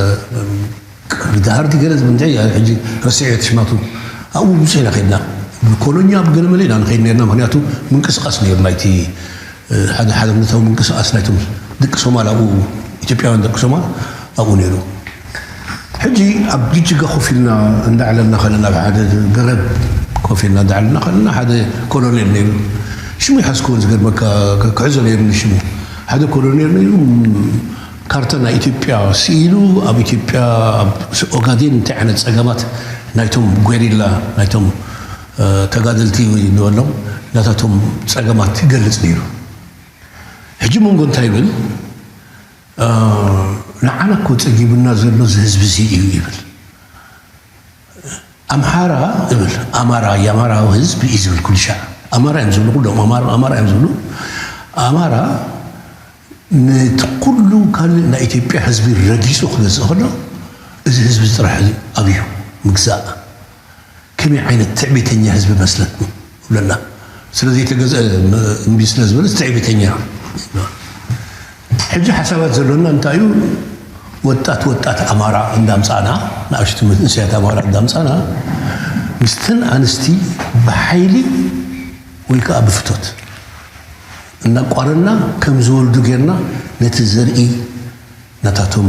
ዳሃርቲ ገለ ዝብል እንታይ ሕጂ ረሲዐ ሽማቱ። ኣብኡ ብዙሕ ኢና ከድና። ብኮሎኛ፣ ብገለመለ ኢና ንኸይድ ነርና፣ ምኽንያቱ ምንቅስቃስ ነይሩ ናይቲ፣ እ፣ ሓደ ሓርነታዊ ምንቅስቃስ ናይቶም ደቂ ሶማል ኣብኡ፣ ኢትዮጵያውያን ደቂ ሶማል ኣብኡ ነይሩ። ሕጂ ኣብ ጅጅጋ ኮፍ ኢልና እንዳዕለልና ከለና፣ ኣብ ሓደ ገረብ ኮፍ ኢልና እንዳዕለልና ከለና፣ ሓደ ኮሎኔል ነይሩ። ሽሙ ይሓዝክዎን፣ ዝገርመካ፣ ክ-፣ ክሕዞ ነይሩኒ ሽሙ። ሓደ ኮሎኔል ነይሩ፣ ም፣ ካርታ ናይ ኢትዮጵያ ስኢሉ፣ ኣብ ኢትዮጵያ፣ ኣብ ኦጋዴን እንታይ ዓይነት ጸገማት ናይቶም ጓሪላ፣ ናይቶም፣ እ፣ ተጋደልቲ ንበሎም፣ ናታቶም ጸገማት ይገልጽ ነይሩ። ሕጂ መንጎ እንታይ ይብል? እ፣ ንዓና እኮ ጸጊቡና ዘሎ እዚ ህዝቢ እዚ እዩ ይብል። ኣምሓራ እብል፣ ኣማራ፣ የአማራው ህዝብ እዩ ዝብል ኩሉ ሻዕ። ኣማራ እዮም ዝብሉ ኩሎም፣ ኣማራ፣ ኣማራ እዮም ዝብሉ። ኣማራ ነቲ ኩሉ ካልእ ናይ ኢትዮጵያ ህዝቢ ረጊጹ ክገዝእ ከሎ፣ እዚ ህዝቢ ጥራሕ እዩ ኣብዩ ምግዛእ። ከመይ ዓይነት ትዕቢተኛ ህዝቢ መስለኩም? ይብለና። ስለ ዘይተገዝአ፣ እምቢ ስለ ዝበለ ትዕቢተኛ። ሕጂ ሓሳባት ዘሎና እንታይ እዩ? ወጣት፣ ወጣት ኣማራ እንዳምጻና፣ ንኣሽቱ መንእሰያት ኣማራ እንዳምጻና፣ ምስተን ኣንስቲ ብሓይሊ ወይ ከዓ ብፍቶት እናቋረና ከም ዝወልዱ ጌርና ነቲ ዘርኢ ናታቶም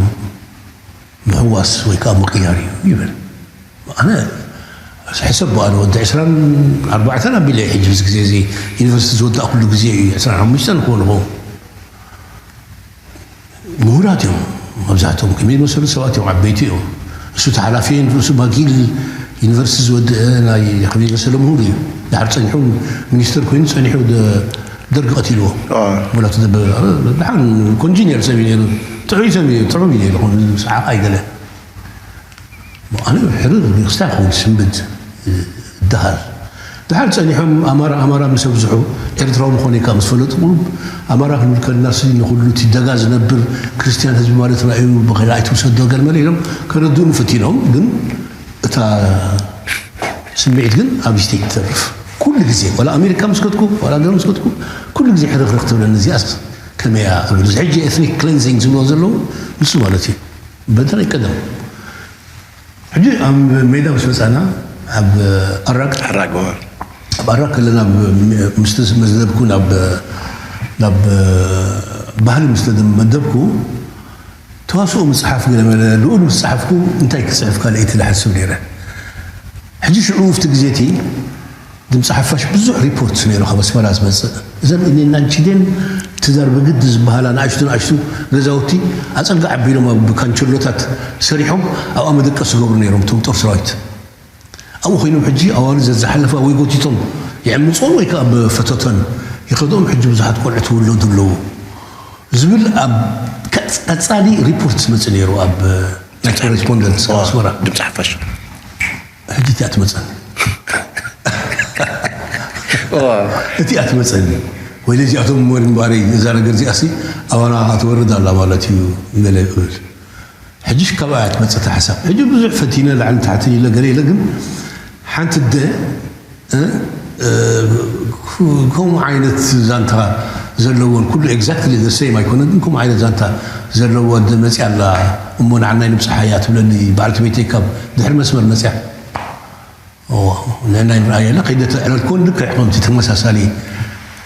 ምሕዋስ ወይ ከዓ ምቕያር እዩ ይብል። ኣነ ሕሰብ፣ ኣነ ወዲ ዕስራን ኣርባዕተን ኣቢለ ሕጂ፣ እዚ ግዜ እዚ ዩኒቨርሲቲ ዝወዳእኩሉ ግዜ እዩ፣ ዕስራን ሓሙሽተን ክኾን ይኸውን። ምሁራት እዮም መብዛሕትኦም፣ ከመይ ዝመሰሉ ሰባት እዮም፣ ዓበይቲ እዮም። እሱ ተሓላፊ ዩኒቨርሲቲ፣ ባጊል ዩኒቨርሲቲ ዝወድአ ናይ ከመይ ዝመሰለ ምሁር እዩ። ድሓር ጸኒሑ ሚኒስትር ኮይኑ ጸኒሑ ደ-፣ ደርጊ ቀቲልዎ። ኣዎ። ወላ እቲ ደበ-፣ ደሓን ኮንጂኒየር ሰብ እዩ ነይሩ። ጥዑይ ሰብ እዩ፣ ጥዑም እዩ ነይሩ። ሰዓቕ ኣይገለ። ኣነ ሕርር ክስታይ ክብል ስንብድ፣ እ፣ ደሃር። ደሓር ጸኒሖም ኣማራ፣ ኣማራ ምስ ኣብዝሑ፣ ኤርትራዊ ምዃነይ ከኣ ምስ ፈለጡ፣ ቁሩብ ኣማራ ክንብል ከለና፣ ሲ ንኹሉ እቲ ደጋ ዝነብር ክርስትያን ህዝቢ ማለትና እዩ፣ ብኸላ ኣይትውሰዶ ገርመለ ኢሎም ከረድኡኒ ፈቲኖም። ግን እታ ስምዒት ግን ኣብ ስቴት ትተርፍ። ኩሉ ግዜ፣ ዋላ ኣሜሪካ ምስ ከድኩ፣ ዋላ ገር ምስ ከድኩ፣ ኩሉ ግዜ ሕርኽርኽ ትብለኒ፣ እዚኣስ ከመይ እያ እብል። እዚ ሕጂ ኤትኒክ ክሌንዚንግ ዝብልዎ ዘለዉ ንሱ ማለት እዩ። በተለይ ቀደም። ሕጂ ኣብ ሜዳ ምስ መጻና፣ ኣብ ኣራቅ፣ ኣራቅ፣ እዋ። ኣብ ኣራቅ ከለና፣ ብ-፣ ምስ መዝነብኩ ናብ፣ ናብ ባህሊ ምስ መደብኩ፣ ተዋስኦ ምጽሓፍ ገለ መለ ልኡል ምስ ጸሓፍኩ፣ እንታይ ክጽሕፍ ካልኣይቲ ዝሓስብ ነይረ። ሕጂ ሽዑ ኣብቲ ግዜ እቲ ድምጺ ሓፋሽ ብዙሕ ሪፖርት ነይሩ ካብ ኣስመራ ዝመጽእ። እዘን እኔና ቺዴን ትዛር ብግዲ ዝበሃላ ንኣሽቱ ንኣሽቱ ገዛውቲ ኣጸጋ ዓቢሎም ኣብ ካንቸሎታት ሰሪሖም ኣብኣ መደቀሲ ዝገብሩ ነይሮም እቶም ጦር ሰራዊት። ኣብኡ ኮይኖም ሕጂ ኣዋልድ ዘዝሓለፋ ወይ ጎቲቶም ይዕምጽኦን ወይ ከኣ ብፈተተን ይኸድኦም። ሕጂ ብዙሓት ቆልዑ ትውለዱ ኣለዉ ዝብል ኣብ ቀጽ-፣ ቀጻሊ ሪፖርት ዝመጽእ ነይሩ ኣብ ናይ ኮረስፖንደንት ዋ፣ ኣስመራ። ድምጺ ሓፋሽ። ሕጂ እቲኣ ትመጸኒ። ዋ። እቲኣ ትመጸኒ። ወይ ነዚኣቶም እሞ ንምባረይ እዛ ነገር እዚኣሲ ኣባና ትወርድ ኣላ ማለት እዩ ገለ እብል። ሕጂሽ ካብኣ እያ ትመጽእ እታ ሓሳብ። ሕጂ ብዙሕ ፈቲነ ላዕሊ ታሕቲ ኢለ ገለ ኢለ ግን ሓንቲ ኣደ፣ እ፣ እ፣ ከምኡ ዓይነት ዛንታ ዘለዎን ኩሉ exactly the same ኣይኮነን፣ ግን ከምኡ ዓይነት ዛንታ ዘለዎ ኣደ መጽያ ኣላ እሞ ንዓናይ ንብጽሓያ ትብለኒ በዓልቲ ቤተይ ካብ ድሕሪ መስመር መጽያ። እዎ፣ ንዕናይ ንርኣየላ ከይደ ተዕለልኮን ልክዕ ከምቲ ተመሳሳሊ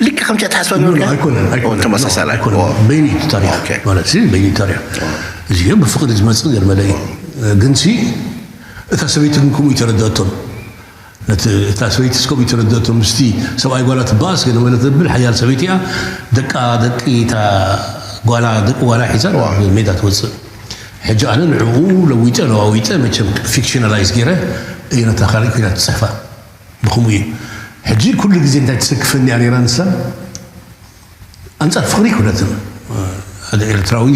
ልክዕ ከምቲ ኣተሓስባ ኖ፣ ኖ፣ ዝነበርካ? ኣይኮነን፣ ኣይኮነን። ኦ፣ ተመሳሳሊ። ኣይኮነን። ኦ። በይኑ እዩ ታሪኽ። ኦኬ። ማለት እዚ በይኑ እዩ ታሪኽ። ኦ። እዚ ግን ብፍቕሪ ዝመጽእ ገርመለ እዩ። ኦ። ግንሲ እታ ሰበይቲ ግን ከምኡ ይተረደእቶን። ነቲ፣ እታ ሰበይቲ እስከምኡ ይተረደእቶን። ምስቲ ሰብኣይ ጓላ ትበኣስ ገለ መለ ተብል ሓያል ሰበይቲ እያ። ደቃ፣ ደቂ እታ ጓላ፣ ደቂ ጓላ ሒዛ ኦ። ናብ ሜዳ ትወጽእ። ሕጂ ኣነ ንዕኡ ለዊጠ፣ ለዋዊጠ፣ መቸም ፊክሽናላይዝ ገይረ እየ ነታ ካልእ ኮይና ትጽሕፋ። ብኸምኡ እዩ። ሕጂ ኩሉ ግዜ እንታይ ትሰክፈኒ እያ ነይራ ንሳ? ኣንጻር ፍቕሪ ኩነትን። ሓደ ኤርትራዊ፣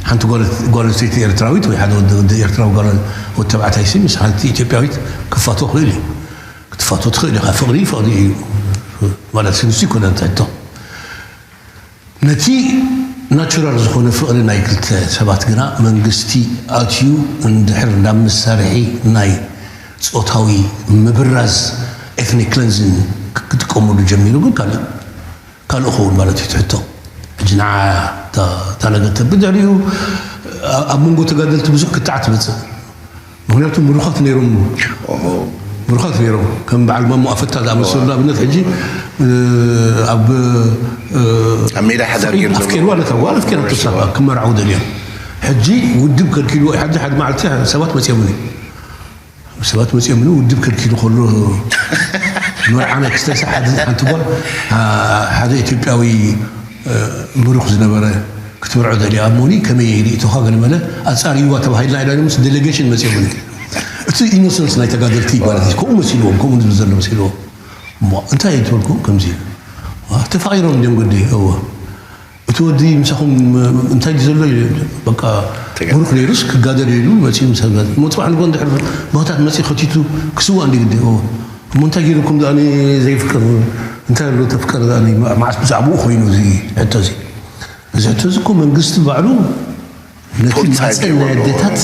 ሓንቲ ጓል፣ ጓል ኣንስተይቲ ኤርትራዊት ወይ ሓደ ወዲ፣ ወዲ ኤርትራዊ ጓል፣ ወዲ ተባዕታይ ሲ ምስ ሓንቲ ኢትዮጵያዊት ክፋቶ ክእል እዩ። ክትፋቶ ትኽእል ኢኻ። ፍቕሪ፣ ፍቕሪ እዩ። ማለት ንሱ ይኮነን ትሕቶ። ነቲ ናቹራል ዝኾነ ፍቕሪ ናይ ክልተ ሰባት ግና መንግስቲ ኣትዩ እንድሕር ናብ መሳርሒ ናይ ጾታዊ ምብራዝ ኤትኒክ ክለንዚንግ ክጥቀመሉ ጀሚሩ፣ ግን ካልእ ካልእ ክኸውን ማለት እዩ ትሕቶ። ሕጂ ንዓ እታ እታ ነገር ተብድሕሪኡ ኣብ መንጎ ተጋደልቲ ብዙሕ ክትዓት ትመፅእ። ምክንያቱ ምሩኻት ነይሮም፣ ምሩኻት ነይሮም ከም በዓል ማሞ ኣፈታ ዝኣመሰሉ ንኣብነት ሕጂ ኣብ ኣብ ሜዳ ሓዳር ገይሩ ዘሎ ኣፍኬርዋ ነታ ጓል ኣፍኬራ ተሳፋ ክመርዓው ደልዮም። ሕጂ ውድብ ከልኪልዎ። ሕጂ ሓደ መዓልቲ ሰባት መፅኦምኒ ሰባት መፅኦምኒ ውድብ ከልኪሉ ከሎ መርዓ ናይ ክስተ ሰዓት ሓንቲ ጓል ሓደ ኢትዮጵያዊ ምሩኽ ዝነበረ ክትምርዖ ደልያ እሞኒ ከመይ ርእቶኻ ገለመለ ኣፃርይዋ ተባሂልና ኢላ ምስ ዴሌጌሽን መፅኦምኒ። እቲ ኢኖሰንስ ናይ ተጋደልቲ ማለት እዩ። ከምኡ መሲልዎም ከምኡ ዝብል ዘሎ መሲልዎም። እሞ እንታይ እዩ ትበልኩም ከምዚ ተፋቒሮም እንዲዮም ግዲ እዎ እቲ ወዲ ምሳኹም እንታይ ድዩ ዘሎ ኢሉ በቃ ብሩኽ ነይሩስ ክጋደል ኢሉ መፂኡ ምስ ጋደል እሞ ፅባሕ ንጎ እንድሕር ባህታት መፂኡ ከቲቱ ክስዋእ እንዲ ግዲ እሞ እንታይ ገይሩኩም ዛኒ ዘይፍቅር እንታይ ኣሎ ተፍቀር ዛኒ መዓስ ብዛዕባኡ ኮይኑ እዚ ሕቶ እዚ እዚ ሕቶ እዚ እኮ መንግስቲ ባዕሉ ነቲ ማፀን ናይ ኣዴታት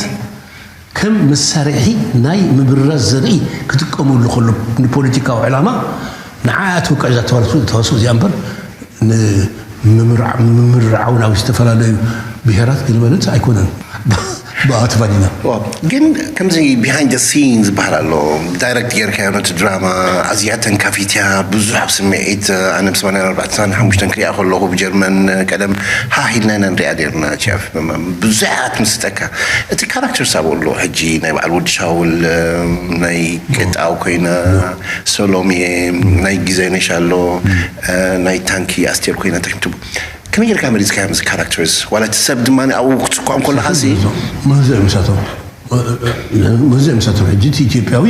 ከም መሳርሒ ናይ ምብርራዝ ዘርኢ ክጥቀመሉ ከሎ ንፖለቲካዊ ዕላማ ንዓኣ ትውቅዕ እዛ ተዋስኦ እዚኣ እምበር ንምምርዓው ናብ ዝተፈላለዩ ብሄራት ግልበልት ኣይኮነን። ብኣትባዲና ግን ከምዚ ቢሃይንድ ሲን ዝበሃል ኣሎ ዳይረክት ጌርካዮ ነቲ ድራማ ኣዝያ ተንካፊትያ ብዙሕ ኣብ ስምዒት ኣነ ብ84 ሓሙሽተን ክሪኣ ከለኹ ብጀርመን ቀደም ሃሂልና ኢና ንሪኣ ኔርና ቻፍ ብዙሓት ምስጠካ እቲ ካራክተር ሳብ ኣሎ ሕጂ ናይ በዓል ወዲ ሻውል ናይ ቅጣው ኮይና ሶሎምየ ናይ ግዜ ነሽ ኣሎ ናይ ታንኪ ኣስቴር ኮይና ተሽምትቡ ከመይ ጌርካ መሪፅካዮ ምስ ካራክተርስ ዋላ እቲ ሰብ ድማ ኣብኡ ክትስኳም ከለካ ሲ መዘ ምሳቶም መዘ ምሳቶም ሕጂ እቲ ኢትዮጵያዊ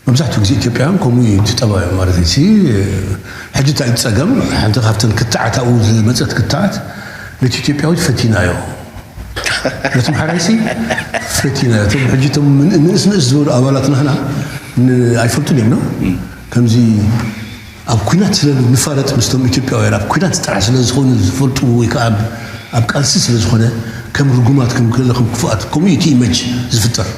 መብዛሕትኡ ግዜ ኢትዮጵያውያን ከምኡ እዩ እቲ ጠባዮም ማለት እዩ። ሕጂ እንታይ እዩ ጸገም? ሓንቲ ካብተን ክትዓት ኣብኡ ዝመጸት ክትዓት ነቲ ኢትዮጵያዊ ፈቲናዮ። ነቲ ምሓራይሲ ፈቲናዮ። እቶም ሕጂ እቶም ንእስ ንእስ ዝበሉ ኣባላት ናህና ኣይፈልጡን እዮም ነው ከምዚ ኣብ ኩናት ስለ ንፋለጥ ምስቶም ኢትዮጵያውያን ኣብ ኩናት ጥራሕ ስለ ዝኾኑ ዝፈልጡ ወይ ከዓ ኣብ ቃልሲ ስለ ዝኾነ ከም ርጉማት ከም ገለ ከም ክፉኣት ከምኡ እዩ እቲ ኢመጅ ዝፍጠር።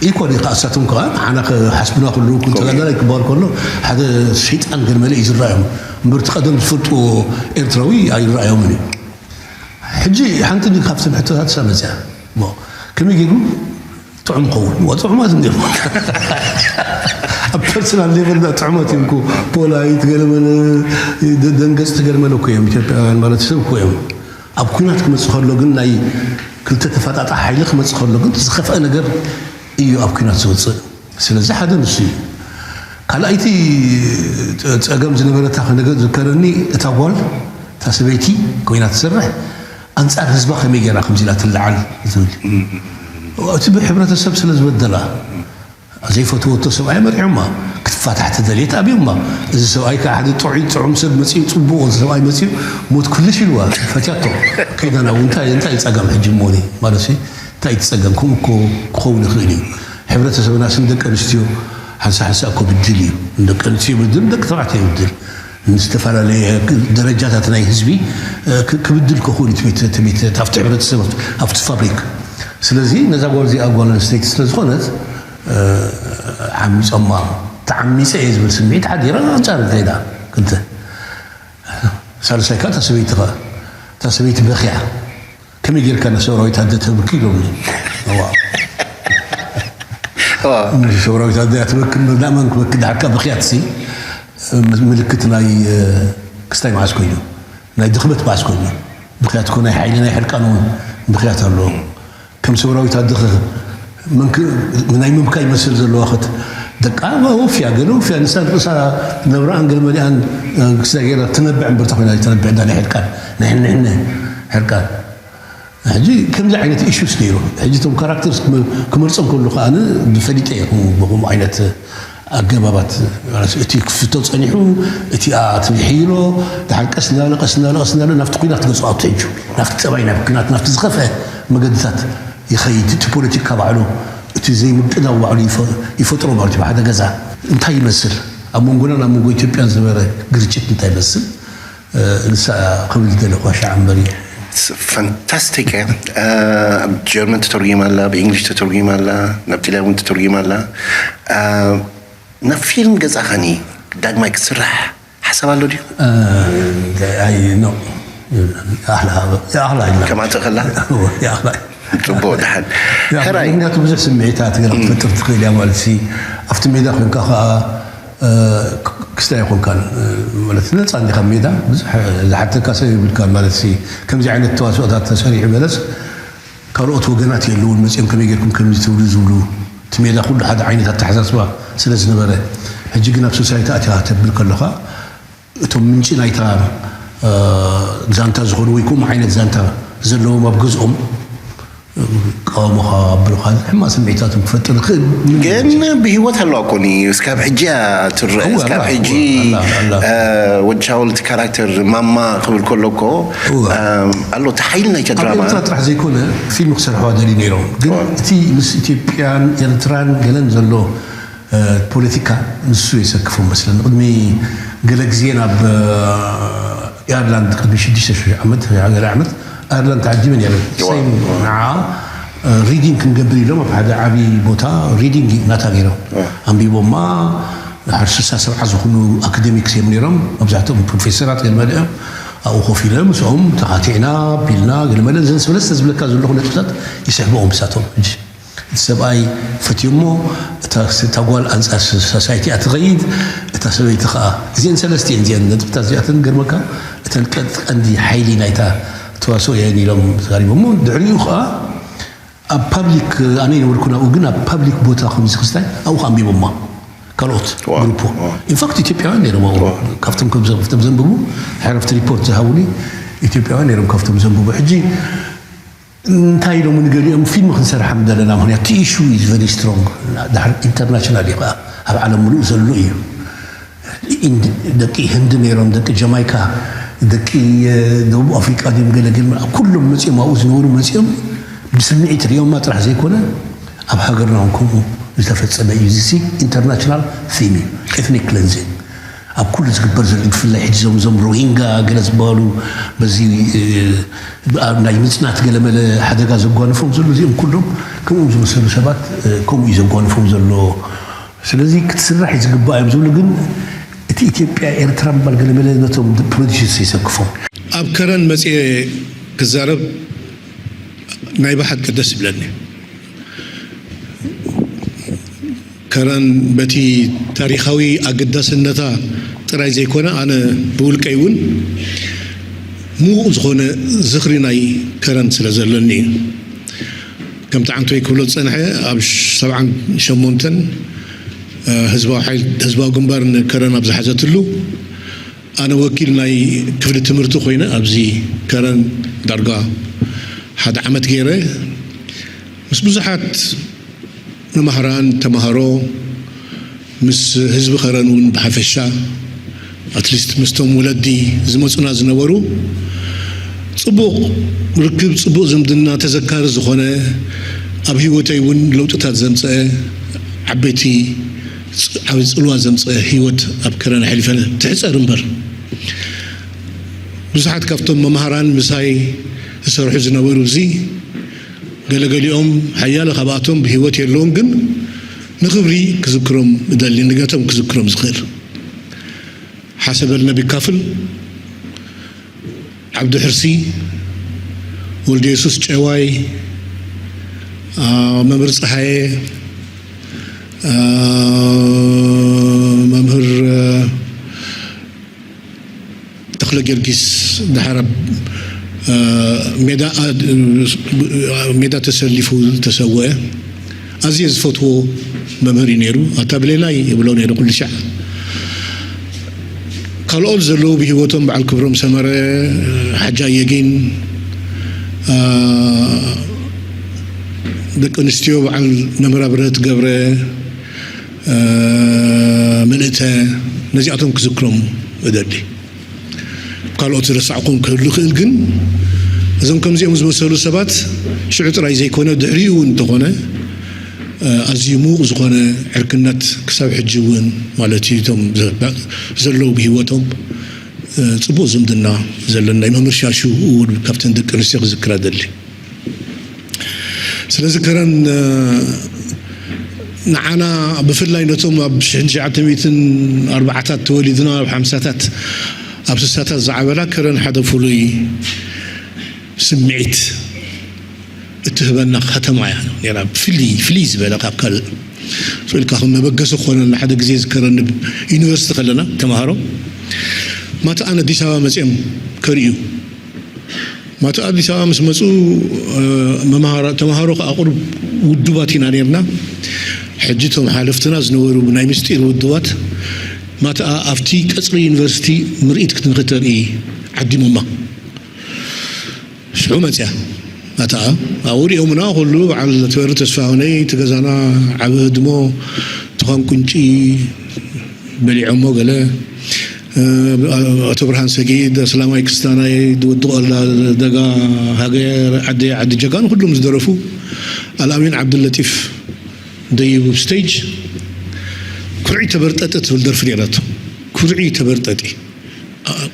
ኢኮን እዩ ከዓ እሳቶም ከዓ ንዓና ክሓስቡና ከለዉ ተጋዳላይ ክበሃል ከሎ ሓደ ሸይጣን ገለ መለ እዩ ዝረኣዮም እምበር እቲ ቀደም ዝፈልጥዎ ኤርትራዊ ኣይረኣዮምን እዩ። ሕጂ ሓንቲ ካብተን ሕቶታት እሳ መፅያ ከመይ ገይሩ ጥዑም ኸውን ዋ ጥዑማት እንዲዮም ኣብ ፐርሰናል ሌቨል ዳ ጥዑማት እዮም እኮ ፖላይት ገለመለ ደንገፅቲ ገለመለ እኮ እዮም ኢትዮጵያውያን ማለት ሰብ እኮ እዮም ኣብ ኩናት ክመፅእ ከሎ ግን ናይ ክልተ ተፋጣጣ ሓይሊ ክመፅእ ከሎ ግን ዝኸፍአ ነገር እዩ ኣብ ኩናት ዝወፅእ ስለዚ ሓደ ንሱ እዩ ካልኣይቲ ፀገም ዝነበረታ ነገር ዝከረኒ እታ ጓል እታ ሰበይቲ ኮይና ትሰርሕ ኣንፃር ህዝባ ከመይ ገይራ ከምዚ ኢላ ትለዓል ዝብል እቲ ብሕብረተሰብ ስለ ዝበደላ ዘይፈትወቶ ሰብኣይ መርዒማ ክትፋታሕ ተደልየት ኣብዮማ እዚ ሰብኣይ ከዓ ሓደ ጥዑይ ጥዑም ሰብ መፅኡ ፅቡቅ ሰብኣይ መፅኡ ሞት ኩልሽ ኢልዋ ፈትያቶ ከይዳ ናብ እንታይ እንታይ ፀገም ሕጂ እሞኒ ማለት እንታይ ትፀገም ከምኡ እኮ ክኸውን ይኽእል እዩ ሕብረተሰብና ስም ደቂ ኣንስትዮ ሓንሳ ሓንሳ እኮ ብድል እዩ ንደቂ ኣንስትዮ ብድል ደቂ ተባዕትዮ ብድል ንዝተፈላለየ ደረጃታት ናይ ህዝቢ ክብድል ክኽእል ትቤት ትቤት ኣብቲ ሕብረተሰብ ኣብቲ ፋብሪክ ስለዚ ነዛ ጓል እዚኣ ጓል ኣንስተይቲ ስለ ዝኾነት ዓሚፆማ ተዓሚፀ እየ ዝብል ስምዒት ሓዲረ ኣንፃር ከይዳ ክልተ ሳልሳይ ከዓ እታ ሰበይቲ ከዓ እታ ሰበይቲ በኽያ ከመይ ጌርካ ንሰውራዊት ኣደ ተብኪ ኢሎምኒ ሰውራዊት ኣደ ትበኪ ዳእመን ክበኪ ዳሕርካ በኽያትሲ ምልክት ናይ ክስታይ መዓስ ኮይኑ ናይ ድኽመት መዓስ ኮይኑ ምኽንያት እኮ ናይ ሓይሊ ናይ ሕርቃን እውን ምኽንያት ኣለዎ ከም ሰውራዊት ኣደ ናይ ምምካ ይመስል ዘለዋ ኸት ደቃ ወፍያ ገለ ወፍያ ንሳ ርእሳ ነብራኣን ገለ መሊኣን ክስታይ ገይራ ትነብዕ እምበር ተኮይና ተነብዕ እንዳ ናይ ሕርቃን ናይ ሕነ ሕነ ሕርቃን ሕጂ ከምዚ ዓይነት ኢሹስ ነይሩ ሕጂ እቶም ካራክተርስ ክመርፆም ከሉ ከዓ ፈሊጠ እየ ብከምኡ ዓይነት ኣገባባት እቲ ክፍቶ ፀኒሑ እቲ ኣትብሒሎ ድሓር ቀስ እናበለ ቀስ እናበለ ቀስ እናበለ ናብቲ ኩናት ገፁ ኣብቲ ሕጁ ናብቲ ፀባይ ናብ ኩናት ናብቲ ዝኸፍአ መገድታት ይኸይድ እቲ ፖለቲካ ባዕሉ እቲ ዘይምቅዳው ባዕሉ ይፈጥሮ ማለት ብሓደ ገዛ እንታይ ይመስል ኣብ መንጎና ናብ መንጎ ኢትዮጵያን ዝነበረ ግርጭት እንታይ ይመስል ንሳ ክብል ዝደለኹ ኣሻዓ እምበር እዩ። ፋንታስቲክ እያ። ኣብ ጀርመን ተተርጉማ ኣላ፣ ብእንግሊሽ ተተርጉማ ኣላ፣ ናብ ጣልያን እውን ተተርጉማ ኣላ። ናብ ፊልም ገጻኸኒ ዳግማይ ክትስራሕ ሓሳብ ኣሎ ድዩ? ኣይ ኖ ይኣኽላ ይኣኽላ ኢልና ከማን ትኽእላ? ይኣኽላ ጽቡቅ ደሓን። ያ፣ ሕራይ ምክንያቱ ብዙሕ ስምዒታት ገለ ክትፈጥር ትኽእል እያ ማለት ሲ ኣብቲ ሜዳ ኮንካ ከዓ እ፣ ክ- ክስታይ ኣይኮንካን እ፣ ማለት ነፃ እንዲኻ ሜዳ ብዙሕ ዝሓተካ ሰብ የብልካን ማለት ሲ ከምዚ ዓይነት ተዋስኦታት ተሰሪሑ ገለስ ካልኦት ወገናት የለውን መፂኦም ከመይ ጌርኩም ከምዚ ትብሉ ዝብሉ እቲ ሜዳ ኩሉ ሓደ ዓይነት ኣተሓሳስባ ስለ ዝነበረ ሕጂ ግን ኣብ ሶሳይቲ ኣትያ ተብል ከለኻ እቶም ምንጪ ናይታ እ፣ ዛንታ ዝኾኑ ወይ ከምኡ ዓይነት ዛንታ ዘለዎም ኣብ ገዝኦም ቃወሞኻ ኣብሉኻ ሕማቕ ስምዒታቶም ክፈጥር ይኽእል ግን ብህይወት ኣለዋ ኮኒ እስካብ ሕጂ እያ ትረአ እወ፣ እስካብ ኣላ፣ ሕጂ እወ፣ ኣላ፣ ኣላ። እ፣ ወዲ ሻውል እቲ ካራክተር ማማ ክብል ከሎ እኮ እወ። እም፣ ኣሎ እቲ ሓይሊ ናይታ ኣብ ድራማ ኤርትራ ጥራሕ ዘይኮነ ፊልም ክሰርሕዋ ደልዩ ነይሮም ግን እወ። እቲ ምስ ኢትዮጵያን ኤርትራን ገለን ዘሎ እ፣ ፖለቲካ ንሱ የሰክፎም መስለኒ ቅድሚ ገለ ግዜ ናብ እ፣ ኤርላንድ ቅድሚ ሽዱሽተ ሽሕ ዓመት ገለ ዓመት ኣየርላንድ ተዓጂበ ነይረ እዋ። ሰይም ንዓ ሪዲንግ ክንገብር ኢሎም ኣብ ሓደ ዓብዪ ቦታ ሪዲንግ ናታ ገይሮም ኣንቢቦማ ሓርሱሳ ሰብዓ ዝኾኑ ኣካደሚክስ እዮም ነይሮም መብዛሕትኦም ፕሮፌሰራት ገለመለ እዮም ኣብኡ ኮፍ ኢለ ምስኦም ተኻቲዕና ቢልና ገለመለ ዘን ሰለስተ ዝብለካ ዘለኹ ነጥብታት ይስሕብኦም ምሳቶም ሕጂ እቲ ሰብኣይ ፈትዩሞ እታ ጓል ኣንፃር ሳሳይቲ እያ ትኸይድ እታ ሰበይቲ ከዓ እዚአን ሰለስቲአን እዚአን ነጥብታት እዚኣተን ገርመካ እተን ቀንዲ ሓይሊ ናይታ ተዋስኦ እየን ኢሎም ተዛሪቦሞ ድሕሪኡ ከዓ ኣብ ፓብሊክ ኣነ ይነበርኩ ናብኡ ግን ኣብ ፓብሊክ ቦታ ከምዚ ክስታይ ኣብኡ ከዓ ኣንቢቦማ ካልኦት ግሩፖ ኢንፋክት ኢትዮጵያውያን ነይሮም ኣብኡ ካብቶም ካብቶም ዘንብቡ ሕረፍቲ ሪፖርት ዝሃቡኒ ኢትዮጵያውያን ነይሮም ካብቶም ዘንብቡ ሕጂ እንታይ ኢሎም ንገሊኦም ፊልም ክንሰርሓ ምደለና ምክንያት እቲ ኢሹ ኢዝ ቨሪ ስትሮንግ ድሕር ኢንተርናሽናል እዩ ከዓ ኣብ ዓለም ሙሉእ ዘሎ እዩ ደቂ ህንዲ ነይሮም ደቂ ጀማይካ ደቂ ደቡብ ኣፍሪቃ ድም ገለገል ኩሎም መፅኦም ኣብኡ ዝነበሩ መፅኦም ብስምዒት ሪኦማ ጥራሕ ዘይኮነ ኣብ ሃገርና እውን ከምኡ ዝተፈፀመ እዩ እዚ ኢንተርናሽናል ፊልም እዩ ኤትኒክ ክለንዚንግ ኣብ ኩሉ ዝግበር ዘሎ ብፍላይ ሕጂ ዞም ዞም ሮሂንጋ ገለ ዝበሃሉ በዚ ናይ ምፅናት ገለመለ ሓደጋ ዘጓንፎም ዘሎ እዚኦም ኩሎም ከምኡም ዝመሰሉ ሰባት ከምኡ እዩ ዘጓንፎም ዘሎ ስለዚ ክትስራሕ እዩ ዝግባእ እዮም ዝብሉ ግን እቲ ኢትዮጵያ ኤርትራ ምባል ገለመለ ነቶም ፕሮዲስ ይሰክፎም ኣብ ከረን መፅየ ክዛረብ ናይ ብሓቂ ደስ ይብለኒ ከረን በቲ ታሪኻዊ ኣገዳስነታ ጥራይ ዘይኮነ ኣነ ብውልቀይ እውን ምዉቕ ዝኾነ ዝኽሪ ናይ ከረን ስለ ዘለኒ እዩ ከምቲ ዓንቶይ ክብሎ ዝፀንሐ ኣብ ሰብዓን ሸሞንተን ህዝባዊ ግንባር ንከረን ኣብ ዝሓዘትሉ ኣነ ወኪል ናይ ክፍሊ ትምህርቲ ኮይነ ኣብዚ ከረን ዳርጋ ሓደ ዓመት ገይረ ምስ ብዙሓት መማህራን ተማሃሮ ምስ ህዝቢ ከረን እውን ብሓፈሻ ኣትሊስት ምስቶም ወለዲ ዝመፁና ዝነበሩ ፅቡቕ ርክብ ፅቡቕ ዝምድና ተዘካሪ ዝኾነ ኣብ ህይወተይ እውን ለውጥታት ዘምፀአ ዓበይቲ ዓብይ ፅልዋ ዘምፀአ ህይወት ኣብ ከረን ኣሕሊፈ ትሕፀር እምበር ብዙሓት ካብቶም መምሃራን ምሳይ ዝሰርሑ ዝነበሩ እዚ ገለገሊኦም ሓያለ ካብኣቶም ብህይወት የለውን ግን ንክብሪ ክዝክሮም እደሊ ንገቶም ክዝክሮም ዝኽእል ሓሰበል ነቢካፍል ዓብዱ ሕርሲ፣ ወልደየሱስ ጨዋይ፣ መምህር ፀሃየ፣ መምህር ተኽለ ጊዮርጊስ ደሓር ኣብ ሜዳ ተሰሊፉ ዝተሰወአ ኣዝየ ዝፈትዎ መምህር እዩ ነይሩ። ኣታ ብሌናይ እብሎ ነይሩ ኩሉ ሻዕ። ካልኦት ዘለዉ ብህይወቶም በዓል ክብሮም ሰመረ፣ ሓጂ ኣየጊን፣ ደቂ ኣንስትዮ በዓል መምህር ኣብርሀት ገብረ፣ ምልእተ ነዚኣቶም ክዝክሮም እደሊ። ካልኦት ዝረሳዕኩም ክህሉ ይኽእል ግን እዞም ከምዚኦም ዝመሰሉ ሰባት ሽዑ ጥራይ ዘይኮነ ድሕሪኡ እውን እንተኾነ ኣዝዩ ምዉቕ ዝኾነ ዕርክነት ክሳብ ሕጂ እውን ማለት እዩ እቶም ዘለዉ ብህይወቶም ፅቡቕ ዝምድና ዘለና እዩ። መምህር ሻሹ እውን ካብተን ደቂ ኣንስትዮ ክዝክራ ደሊ። ስለዚ ከረን ንዓና ብፍላይ ነቶም ኣብ ሽሕን ትሽዓተ ሚእትን ኣርባዓታት ተወሊድና ኣብ ሓምሳታት ኣብ ስሳታት ዝዓበና ከረን ሓደ ፍሉይ ስምዒት እትህበና ከተማ እያ ነራ። ፍልይ ፍልይ ዝበለ ካብ ካልእ ስኢልካ ከም መበገሲ ክኾነና ሓደ ግዜ ዝከረኒ ዩኒቨርሲቲ ከለና ተምሃሮ ማታ ኣነ ኣዲስ ኣበባ መፅኦም ከርእዩ ማታ ኣዲስ ኣበባ ምስ መፁ ተምሃሮ ከዓ ቁሩብ ውዱባት ኢና ነርና። ሕጂ እቶም ሓለፍትና ዝነበሩ ናይ ምስጢር ውዱባት ማታ ኣብቲ ቀፅሪ ዩኒቨርሲቲ ምርኢት ክትንክተርኢ ዓዲሞማ። ሽዑ መፅያ ማታ ኣብኡ ሪኦምና። ኩሉ በዓል ተበሪ ተስፋሁነይ እቲ ገዛና ዓበ ህድሞ ትኾን ቁንጪ በሊዖሞ ገለ ኣቶ ብርሃን ሰጊድ ኣስላማይ ክስታናይ ድወድቆላ ደጋ ሃገር ዓደ ዓዲ ጀጋኑ ኩሎም ዝደረፉ ኣልኣሚን ዓብድለጢፍ ደይቡ ስቴጅ ኩርዒ ተበርጠጠ ትብል ደርፊ ነይራቶ። ኩርዒ ተበርጠጢ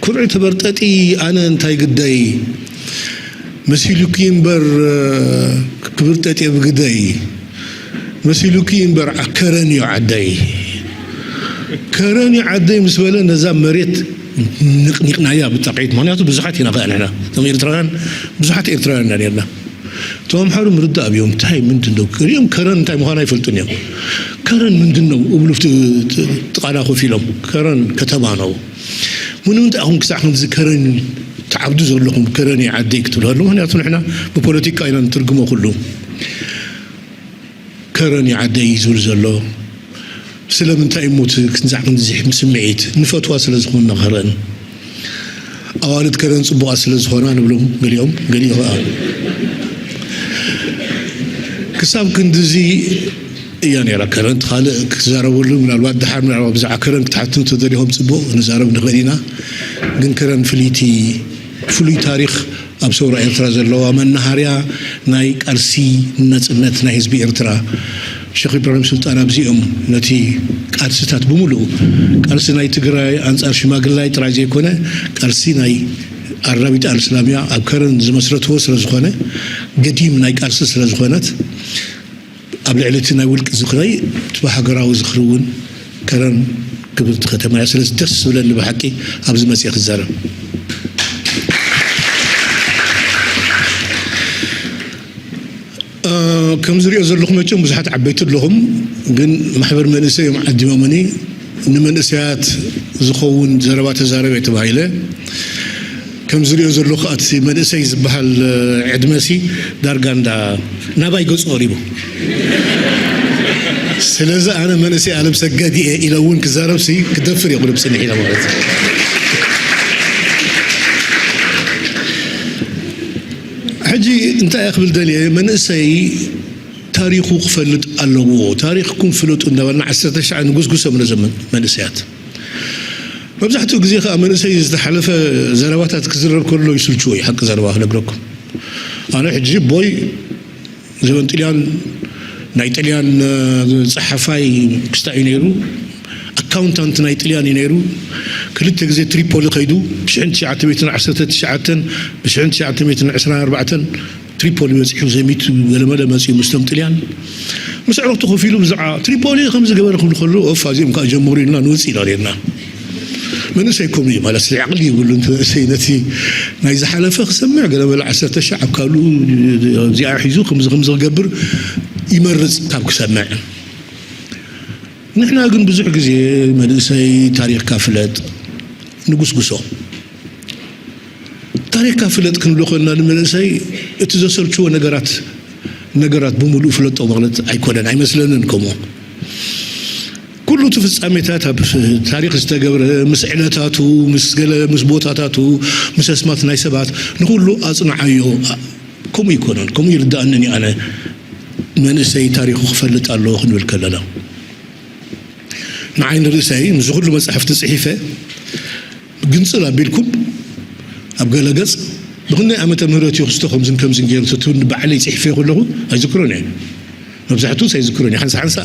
ኩርዒ ተበርጠጢ ኣነ እንታይ ግደይ መሲሉኪ እምበር ክብርጠጢ ብግደይ መሲሉኪ እምበር ከረን እዩ ዓደይ ከረን እዩ ዓደይ ምስ በለ ነዛ መሬት ንቕኒቕናያ ብጣቂት ምክንያቱ ብዙሓት ኢና ከኣ ንሕና እቶም ኤርትራውያን ብዙሓት ኤርትራውያን ኢና ነርና እቶም ኣምሓሩ ምርዳእ ኣብዮም እንታይ ምንድን ዶ ሪኦም ከረን እንታይ ምዃኑ ኣይፈልጡን እዮም ከረን ምንድን ነው እብሉ ጥቓና ኮፍ ኢሎም ከረን ከተማ ነው ምንምንታይ ኣኹም ክሳዕ ከምዚ ከረን ትዓብዱ ዘለኹም ከረን ዓደይ ክትብሉ ከሎ ምክንያቱ ንሕና ብፖለቲካ ኢና ንትርግሞ ኩሉ ከረን ዓደይ እዩ ዝብል ዘሎ ስለምንታይ እሞ ክንዛዕ ክንዝሕ ስምዒት ንፈትዋ ስለ ዝኾንና ከረን ኣዋልድ ከረን ፅቡቓት ስለ ዝኾና ንብሎም ገሊኦም ገሊኡ ከዓ ክሳብ ክንድዚ እያ ነራ ከረን ካልእ ክዛረበሉ ምናልባት ድሓር ምናልባት ብዛዕባ ከረን ክትሓትም ተደሊኹም ፅቡቕ ክንዛረብ ንኽእል ኢና ግን ከረን ፍልይቲ ፍሉይ ታሪኽ ኣብ ሰውራ ኤርትራ ዘለዋ መናሃርያ ናይ ቃልሲ ናጽነት ናይ ህዝቢ ኤርትራ ሸኽ ኢብራሂም ሱልጣን ኣብዚኦም ነቲ ቃልስታት ብምሉኡ ቃልሲ ናይ ትግራይ ኣንጻር ሽማግላይ ጥራይ ዘይኮነ ቃልሲ ናይ ኣራቢት ኣልስላሚያ ኣብ ከረን ዝመስረትዎ ስለ ዝኾነ ገዲም ናይ ቃልሲ ስለ ዝኾነት ኣብ ልዕሊ እቲ ናይ ውልቂ ዝኽረይ እቲ ብሃገራዊ ዝኽሪ እውን ከረን ክብርቲ ከተማ እያ። ስለዚ ደስ ዝብለኒ ብሓቂ ኣብዚ መፅየ ክዛረብ። ከም ዝሪኦ ዘለኹ መቸም ብዙሓት ዓበይቲ ኣለኹም፣ ግን ማሕበር መንእሰይ እዮም ዓዲሞምኒ። ንመንእሰያት ዝኸውን ዘረባ ተዛረበ ተባሂለ። ከም ዝሪኦ ዘለኹ እቲ መንእሰይ ዝበሃል ዕድመሲ ዳርጋ እንዳ ናባይ ገጹ ቀሪቡ። ስለዚ ኣነ መንእሰይ ኣለም ሰገድ እየ ኢለ እውን ክዛረብሲ ክደፍር እየ ክብል ዝጽንሕ ኢለ ማለት እዩ። ሕጂ እንታይ እየ ክብል ደልየ መንእሰይ ታሪኹ ክፈልጥ ኣለዎ። ታሪኽኩም ፍለጡ እንዳበልና ዓሰርተ ሻዕ ንጉስጉሶም ነዞም መንእሰያት። መብዛሕትኡ ግዜ ከዓ መንእሰይ ዝተሓለፈ ዘረባታት ክዝረብ ከሎ ይስልችዎ እዩ ሓቂ ዘረባ ክነግረኩም። ኣነ ሕጂ ቦይ ዘበን ጥልያን ናይ ጥልያን ፀሓፋይ ክስታይ እዩ ነይሩ ኣካውንታንት ናይ ጥልያን እዩ ነይሩ ክልተ ግዜ ትሪፖሊ ከይዱ ብሽሕን ትሽዓተ ሚእትን ዓሰርተ ትሽዓተን ብሽሕን ትሽዓተ ሚእትን ዕስራን ኣርባዕተን ትሪፖሊ በፂሑ ዘሚቱ ገለመለ መፂኡ ምስቶም ጥልያን ምስ ዕረፍቱ ኮፍ ኢሉ ብዛዕባ ትሪፖሊ ከምዚ ገበረ ክብሉ ከለዉ ኦፍ ኣዚኦም ከዓ ጀምሩ ኢልና ንውፅእ ኢና ነርና መንእሰይ ከምኡ እዩ ማለት ስለ ዓቕሊ ይብሉ እንተ መንእሰይ ነቲ ናይ ዝሓለፈ ክሰምዕ ገለመለ ዓሰርተ ሻዕ ኣብ ካልኡ እዚኣ ሒዙ ከምዚ ከምዚ ክገብር ይመርፅ ካብ ክሰምዕ ንሕና ግን ብዙሕ ግዜ መንእሰይ ታሪኽካ ፍለጥ ንጉስጉሶ ታሪኽካ ፍለጥ ክንብሎ ከለና ንመንእሰይ እቲ ዘሰልችዎ ነገራት ነገራት ብምሉእ ፍለጦ ማለት ኣይኮነን ኣይመስለንን ከምኡ ኩሉ እቲ ፍጻሜታት ኣብ ታሪኽ ዝተገብረ ምስ ዕለታቱ ምስ ገለ ምስ ቦታታቱ ምስ ኣስማት ናይ ሰባት ንኩሉ ኣጽንዓዮ ከምኡ ይኮነን ከምኡ ይርዳእንን እዩ ኣነ መንእሰይ ታሪኹ ክፈልጥ ኣለዎ ክንብል ከለና ንዓይ ንርእሰይ ምስዚ ኩሉ መጻሕፍቲ ጽሒፈ ግንጽል ኣቢልኩም ኣብ ገለ ገጽ ብክንደይ ዓመተ ምህረት እዩ ክስቶ ከምዝን ከምዝን ገይሩ ተትብኒ ባዕለይ ጽሒፈዮ ከለኹ ኣይዝክሮን እየ። መብዛሕትኡስ ኣይዝክሮን እየ። ሓንሳ ሓንሳ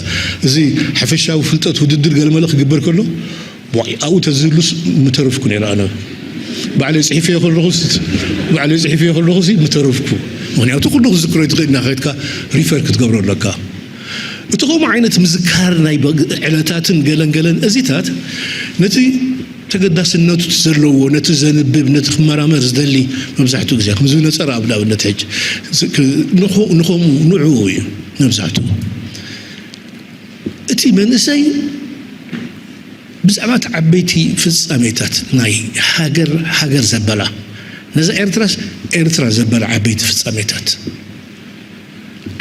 እዚ ሓፈሻዊ ፍልጠት ውድድር ገለመለ ክግበር ከሎ ዋይ ኣብኡ ተዝህሉስ ምተረፍኩ ነይረ ኣነ ባዕለይ ጽሒፈዮ ከለኹስ ባዕለይ ጽሒፈዮ ከለኹሲ ምተረፍኩ። ምክንያቱ ኩሉ ክዝክሮ ትኽእል ኢና ከድካ ሪፈር ክትገብሮ ኣለካ። እቲ ከምኡ ዓይነት ምዝካር ናይ ዕለታትን ገለን ገለን እዚታት ነቲ ተገዳስነቱ ዘለዎ፣ ነቲ ዘንብብ፣ ነቲ ክመራመር ዝደሊ፣ መብዛሕትኡ ግዜ ከምዚ ነፀር ኣብ ኣብነት ሕጂ ንኸምኡ ንዑ እዩ። መብዛሕትኡ እቲ መንእሰይ ብዛዕባ እቲ ዓበይቲ ፍጻሜታት ናይ ሃገር ሃገር ዘበላ፣ ነዛ ኤርትራስ ኤርትራ ዘበላ ዓበይቲ ፍጻሜታት፣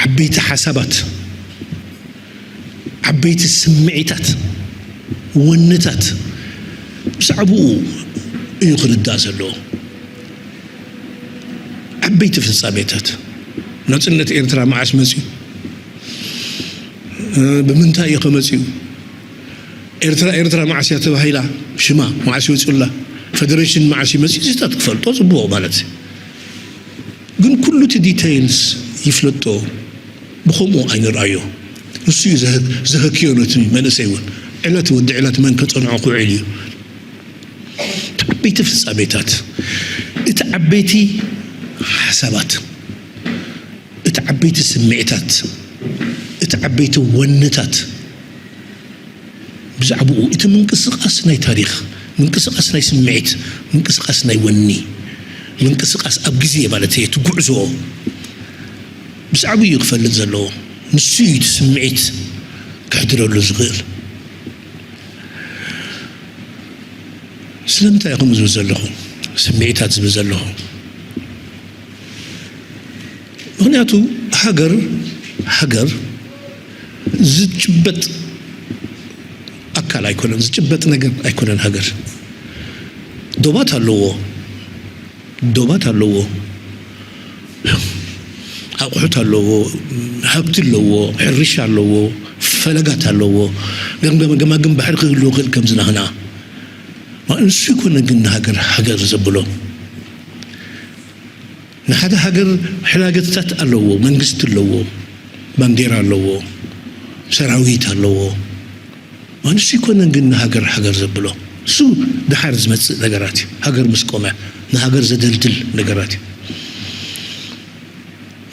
ዓበይቲ ሓሳባት፣ ዓበይቲ ስምዒታት፣ ወንታት ብዛዕባኡ እዩ ክርዳእ ዘለዎ። ዓበይቲ ፍጻሜታት፣ ናጽነት ኤርትራ መዓስ መጺኡ? ብምንታይ እዩ ከመጺኡ? ኤርትራ ኤርትራ መዓስ እያ ተባሂላ? ሽማ መዓስ ይወፅላ? ፈደሬሽን መዓስ ይመፅእ? እዚታት ክፈልጦ ፅቡቕ ማለት እዩ። ግን ኩሉ እቲ ዲቴይልስ ይፍለጦ ብኸምኡ ኣይንርኣዮ። ንሱ እዩ ዘህ- ዘህክዮ ነቲ መንእሰይ እውን ዕለት ወዲ ዕለት መን ከፀንዖ ክውዕል እዩ። እቲ ዓበይቲ ፍፃሜታት፣ እቲ ዓበይቲ ሓሳባት፣ እቲ ዓበይቲ ስምዒታት፣ እቲ ዓበይቲ ወንታት ብዛዕባኡ፣ እቲ ምንቅስቃስ ናይ ታሪኽ፣ ምንቅስቃስ ናይ ስምዒት፣ ምንቅስቃስ ናይ ወኒ፣ ምንቅስቃስ ኣብ ግዜ ማለት እየ፣ እቲ ጉዕዞ ብዛዕባኡ እዩ ክፈልጥ ዘለዎ። ንሱ እዩ እቲ ስምዒት ክሕድረሉ ዝኽእል። ስለምንታይ እየ ከምኡ ዝብል ዘለኹ? ስምዒታት ዝብል ዘለኹ ምኽንያቱ ሃገር ሃገር ዝጭበጥ ኣካል ኣይኮነን፣ ዝጭበጥ ነገር ኣይኮነን። ሃገር ዶባት ኣለዎ፣ ዶባት ኣለዎ፣ ኣቑሑት ኣለዎ፣ ሃብቲ ኣለዎ፣ ሕርሻ ኣለዎ፣ ፈለጋት ኣለዎ። ገምገመ ገማግም ባሕሪ ክህልዎ ክእል ከምዚ ናህና ንሱ ይኮነ ግን ንሃገር ሃገር ዘብሎ። ንሓደ ሃገር ሕላገትታት ኣለዎ፣ መንግስቲ ኣለዎ፣ ባንዴራ ኣለዎ፣ ሰራዊት ኣለዎ። ንሱ ይኮነን ግን ንሃገር ሃገር ዘብሎ። እሱ ድሓር ዝመፅእ ነገራት እዩ። ሃገር ምስ ቆመ ንሃገር ዘደልድል ነገራት እዩ።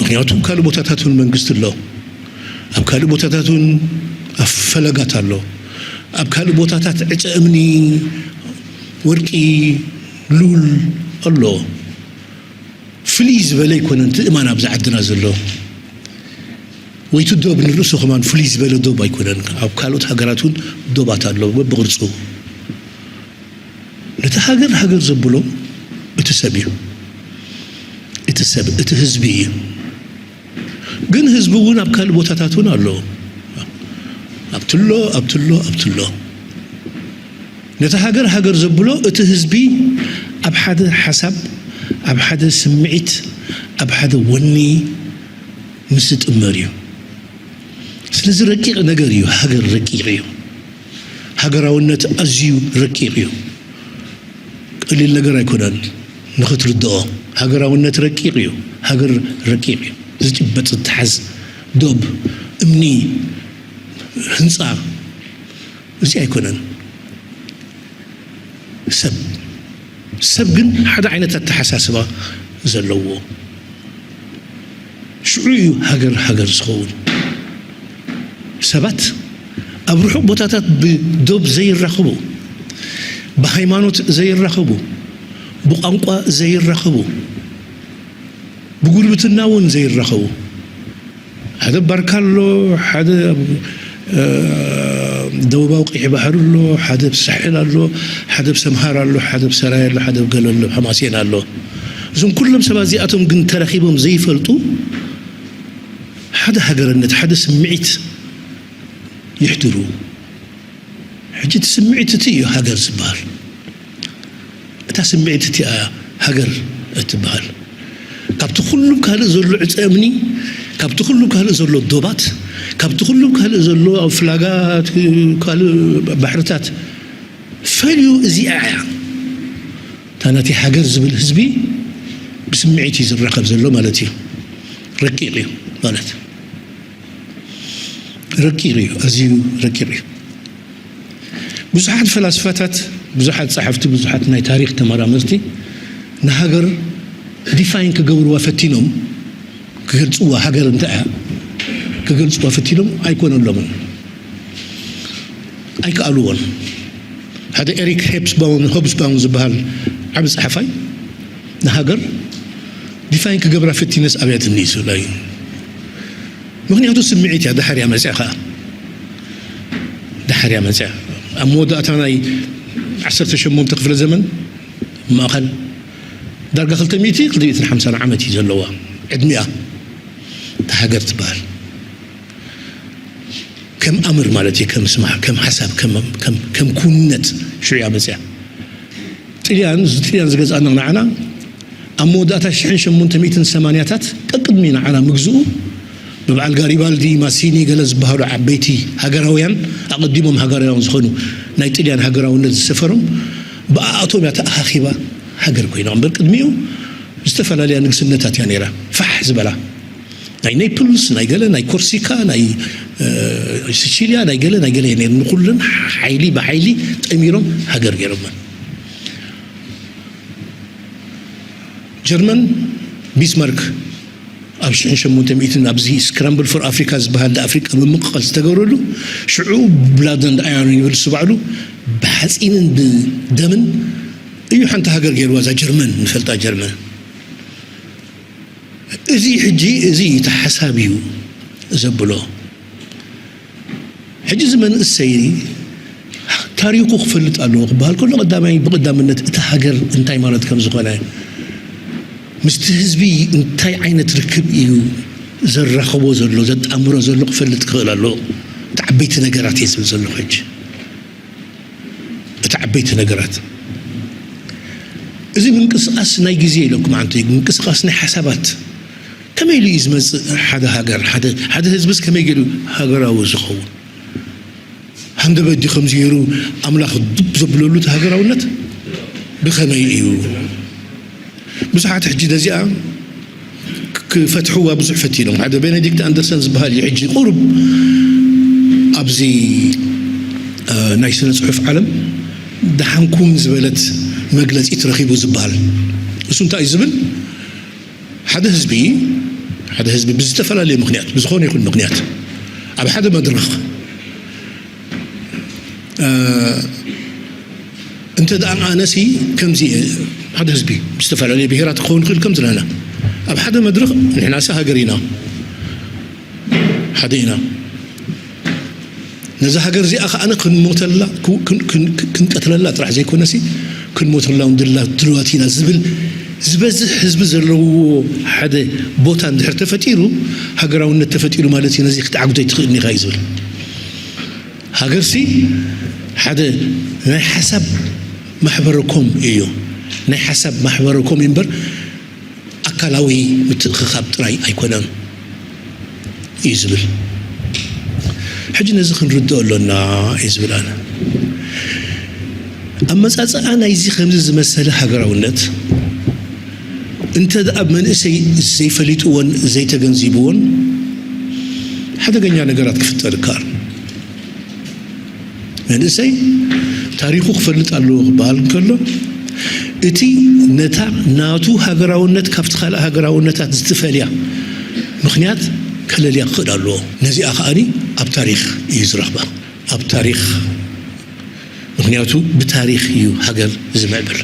ምክንያቱ ኣብ ካልእ ቦታታት እውን መንግስቲ ኣሎ። ኣብ ካልእ ቦታታት እውን ኣፈለጋት ኣሎ። ኣብ ካልእ ቦታታት ዕፀ እምኒ፣ ወርቂ፣ ሉል ኣሎ። ፍልይ ዝበለ ኣይኮነን እቲ እማን ኣብዚ ዓድና ዘሎ። ወይ እቲ ዶብ ንርእሱ ከማን ፍልይ ዝበለ ዶብ ኣይኮነን። ኣብ ካልኦት ሃገራት እውን ዶባት ኣሎ በብቕርጹ። ነቲ ሃገር ሃገር ዘብሎ እቲ ሰብ እዩ። እቲ ሰብ፣ እቲ ህዝቢ እዩ። ግን ህዝቢ እውን ኣብ ካልእ ቦታታት እውን ኣሎ። ኣብትሎ፣ ኣብትሎ፣ ኣብትሎ። ነቲ ሃገር ሃገር ዘብሎ እቲ ህዝቢ ኣብ ሓደ ሓሳብ፣ ኣብ ሓደ ስምዒት፣ ኣብ ሓደ ወኒ ምስ ዝጥመር እዩ። ስለዚ ረቂቕ ነገር እዩ። ሃገር ረቂቕ እዩ። ሃገራውነት ኣዝዩ ረቂቕ እዩ። ቀሊል ነገር ኣይኮነን ንኽትርድኦ። ሃገራውነት ረቂቕ እዩ። ሃገር ረቂቕ እዩ። ዝጭበጥ ዝተሓዝ ዶብ፣ እምኒ፣ ህንፃ፣ እዚ ኣይኮነን። ሰብ ሰብ ግን ሓደ ዓይነት ኣተሓሳስባ ዘለዎ ሽዑ እዩ ሃገር ሃገር ዝኸውን። ሰባት ኣብ ርሑቕ ቦታታት ብዶብ ዘይራኸቡ፣ ብሃይማኖት ዘይራኸቡ፣ ብቋንቋ ዘይራኸቡ፣ ብጉርብትና እውን ዘይራኸቡ፣ ሓደ ባርካ ኣሎ፣ ሓደ ደቡባዊ ቀይሕ ባሕሪ ኣሎ፣ ሓደ ሳሕል ኣሎ፣ ሓደ ሰምሃር ኣሎ፣ ሓደ ሰራይ ኣሎ፣ ሓደ ገለ ኣሎ፣ ሓማሴን ኣሎ። እዞም ኩሎም ሰባት እዚኣቶም ግን ተራኺቦም ዘይፈልጡ ሓደ ሃገርነት፣ ሓደ ስምዒት ይሕድሩ። ሕጂ እቲ ስምዒት እቲ እዩ ሃገር ዝበሃል። እታ ስምዒት እቲኣ ሃገር እትበሃል። ካብቲ ኩሉም ካልእ ዘሎ ዕፀ እምኒ፣ ካብቲ ኩሉም ካልእ ዘሎ ዶባት፣ ካብቲ ኩሉም ካልእ ዘሎ ኣብ ፍላጋት ካልእ ባሕርታት ፈልዩ እዚኣ እያ። እታ ናተይ ሃገር ዝብል ህዝቢ ብስምዒት እዩ ዝራኸብ ዘሎ ማለት እዩ። ረቂቕ እዩ ማለት ረቂቕ እዩ፣ ኣዝዩ ረቂቕ እዩ። ብዙሓት ፈላስፋታት፣ ብዙሓት ጸሓፍቲ፣ ብዙሓት ናይ ታሪኽ ተመራመርቲ ንሃገር ዲፋይን ክገብርዋ ፈቲኖም፣ ክገልጽዋ ሃገር እንታይ እያ ክገልፅዋ ፈቲኖም ኣይኮነሎምን፣ ኣይከኣልዎን። ሓደ ኤሪክ ሄፕስባውን ሆብስባውን ዝበሃል ዓቢ ጸሓፋይ ንሃገር ዲፋይን ክገብራ ፈቲነስ ኣብያትኒ እዩ ዝብላ እዩ። ምኽንያቱ ስምዒት እያ፣ ድሓር እያ መጽያ ኸኣ። ድሓር እያ መጽያ። ኣብ መወዳእታ ናይ ዓሰርተ ሸሞንተ ክፍለ ዘመን ማእኸል ዳርጋ ክልተ ሚእቲ፣ ክልተ ሚእትን ሓምሳን ዓመት እዩ ዘለዋ ዕድሚኣ እታ ሃገር ትበሃል። ከም ኣምር ማለት እዩ፣ ከም ስማዕ፣ ከም ሓሳብ፣ ከም፣ ከም፣ ከም ክውንነት ሽዑ እያ መጽያ። ጥልያን፣ ጥልያን ዝገዝኣና ንዓና ኣብ መወዳእታ ሽሕን ሸሞንተ ሚእትን ሰማንያታት ቀቅድሚ ንዓና ምግዝኡ ብበዓል ጋሪባልዲ፣ ማሲኒ ገለ ዝበሃሉ ዓበይቲ ሃገራውያን፣ ኣቐዲሞም ሃገራውያን ዝኾኑ ናይ ጥልያን ሃገራውነት ዝሰፈሮም ብኣኣቶም እያ ተኣኻኺባ ሃገር ኮይና። እምበር ቅድሚኡ ዝተፈላለያ ንግስነታት እያ ነይራ ፋሕ ዝበላ። ናይ ኔፕልስ፣ ናይ ገለ፣ ናይ ኮርሲካ፣ ናይ፣ እ፣ ሲቺልያ፣ ናይ ገለ፣ ናይ ገለ እየ ነይሩ። ንኹለን ሓይሊ ብሓይሊ ጠሚሮም ሃገር ገይሮመን። ጀርመን፣ ቢስማርክ ኣብ ሽሕን ሸሞንተ ሚእትን ኣብዚ ስክራምብል ፎር ኣፍሪካ ዝበሃል ንኣፍሪቃ ምምቕቓል ዝተገብረሉ፣ ሽዑ ብላድ ኤንድ ኣየርን ይብል እሱ ባዕሉ፣ ብሓፂንን ብደምን እዩ ሓንቲ ሃገር ገይርዋ፣ እዛ ጀርመን፣ ንፈልጣ ጀርመን። እዚ ሕጂ፣ እዚ እቲ ሓሳብ እዩ ዘብሎ። ሕጂ እዚ መንእሰይ ታሪኹ ክፈልጥ ኣለዎ ክበሃል ከሎ፣ ቀዳማይ፣ ብቐዳምነት እታ ሃገር እንታይ ማለት ከም ዝኾነ፣ ምስቲ ህዝቢ እንታይ ዓይነት ርክብ እዩ ዘራኽቦ ዘሎ፣ ዘጣምሮ ዘሎ ክፈልጥ ክኽእል ኣለዎ። እቲ ዓበይቲ ነገራት እየ ዝብል ዘለኹ ሕጂ። እቲ ዓበይቲ ነገራት። እዚ ምንቅስቓስ ናይ ግዜ ኢለኩም፣ ኣንተ ምንቅስቓስ ናይ ሓሳባት። ከመይ ኢሉ እዩ ዝመጽእ ሓደ ሃገር፣ ሓደ፣ ሓደ ህዝብስ ከመይ ገይሩ ሃገራዊ ዝኸውን? ሃንደበት ድዩ ከምዚ ገይሩ ኣምላኽ ዱብ ዘብለሉ እቲ ሃገራውነት? ብኸመይ እዩ? ብዙሓት ሕጂ ነዚኣ ክ-፣ ክፈትሕዋ ብዙሕ ፈቲኖም። ሓደ ቤኔዲክት ኣንደርሰን ዝበሃል እዩ ሕጂ ቁሩብ ኣብዚ፣ እ፣ ናይ ስነ ጽሑፍ ዓለም ደሓንኩም ዝበለት መግለጺት ረኺቡ ዝበሃል። እሱ እንታይ እዩ ዝብል? ሓደ ህዝቢ፣ ሓደ ህዝቢ ብዝተፈላለየ ምኽንያት፣ ብዝኾነ ይኹን ምኽንያት፣ ኣብ ሓደ መድረኽ፣ እ፣ እንተ ደኣ ኣነሲ ከምዚ እየ፣ ሓደ ህዝቢ ብዝተፈላለየ ብሄራት ክኸውን ይኽእል፣ ከም ዝለና ኣብ ሓደ መድረኽ ንሕናሲ ሃገር ኢና፣ ሓደ ኢና። ነዛ ሃገር እዚኣ ከኣ ክንሞተላ፣ ክን-፣ ክን-፣ ክን-፣ ክንቀትለላ ጥራሕ ዘይኮነሲ፣ ክንሞተላ እውን ድላ-፣ ድልዋት ኢና ዝብል ዝበዝሕ ህዝቢ ዘለዎ ሓደ ቦታ እንድሕር ተፈጢሩ፣ ሃገራውነት ተፈጢሩ ማለት እዩ። ነዚ ክትዓግቶ ኣይትኽእልን ኢኻ እዩ ዝብል። ሃገርሲ ሓደ ናይ ሓሳብ ማሕበረኮም እዩ። ናይ ሓሳብ ማሕበረኮም እዩ እምበር፣ ኣካላዊ ምትእኽኻብ ጥራይ ኣይኮነን እዩ ዝብል። ሕጂ ነዚ ክንርድኦ ኣሎና እዩ ዝብል ኣነ። ኣመጻጽኣ ናይዚ ከምዚ ዝመሰለ ሃገራውነት እንተ ደኣ መንእሰይ ዘይፈሊጥዎን ዘይተገንዚብዎን ሓደገኛ ነገራት ክፍጠር ይከኣል። መንእሰይ ታሪኹ ክፈልጥ ኣለዎ ክበሃል እንከሎ፣ እቲ ነታ ናቱ ሃገራውነት ካብቲ ካልእ ሃገራውነታት ዝትፈልያ ምኽንያት ከለልያ ክኽእል ኣለዎ። ነዚኣ ከኣኒ ኣብ ታሪኽ እዩ ዝረኽባ። ኣብ ታሪኽ፣ ምኽንያቱ ብታሪኽ እዩ ሃገር ዝምዕብል።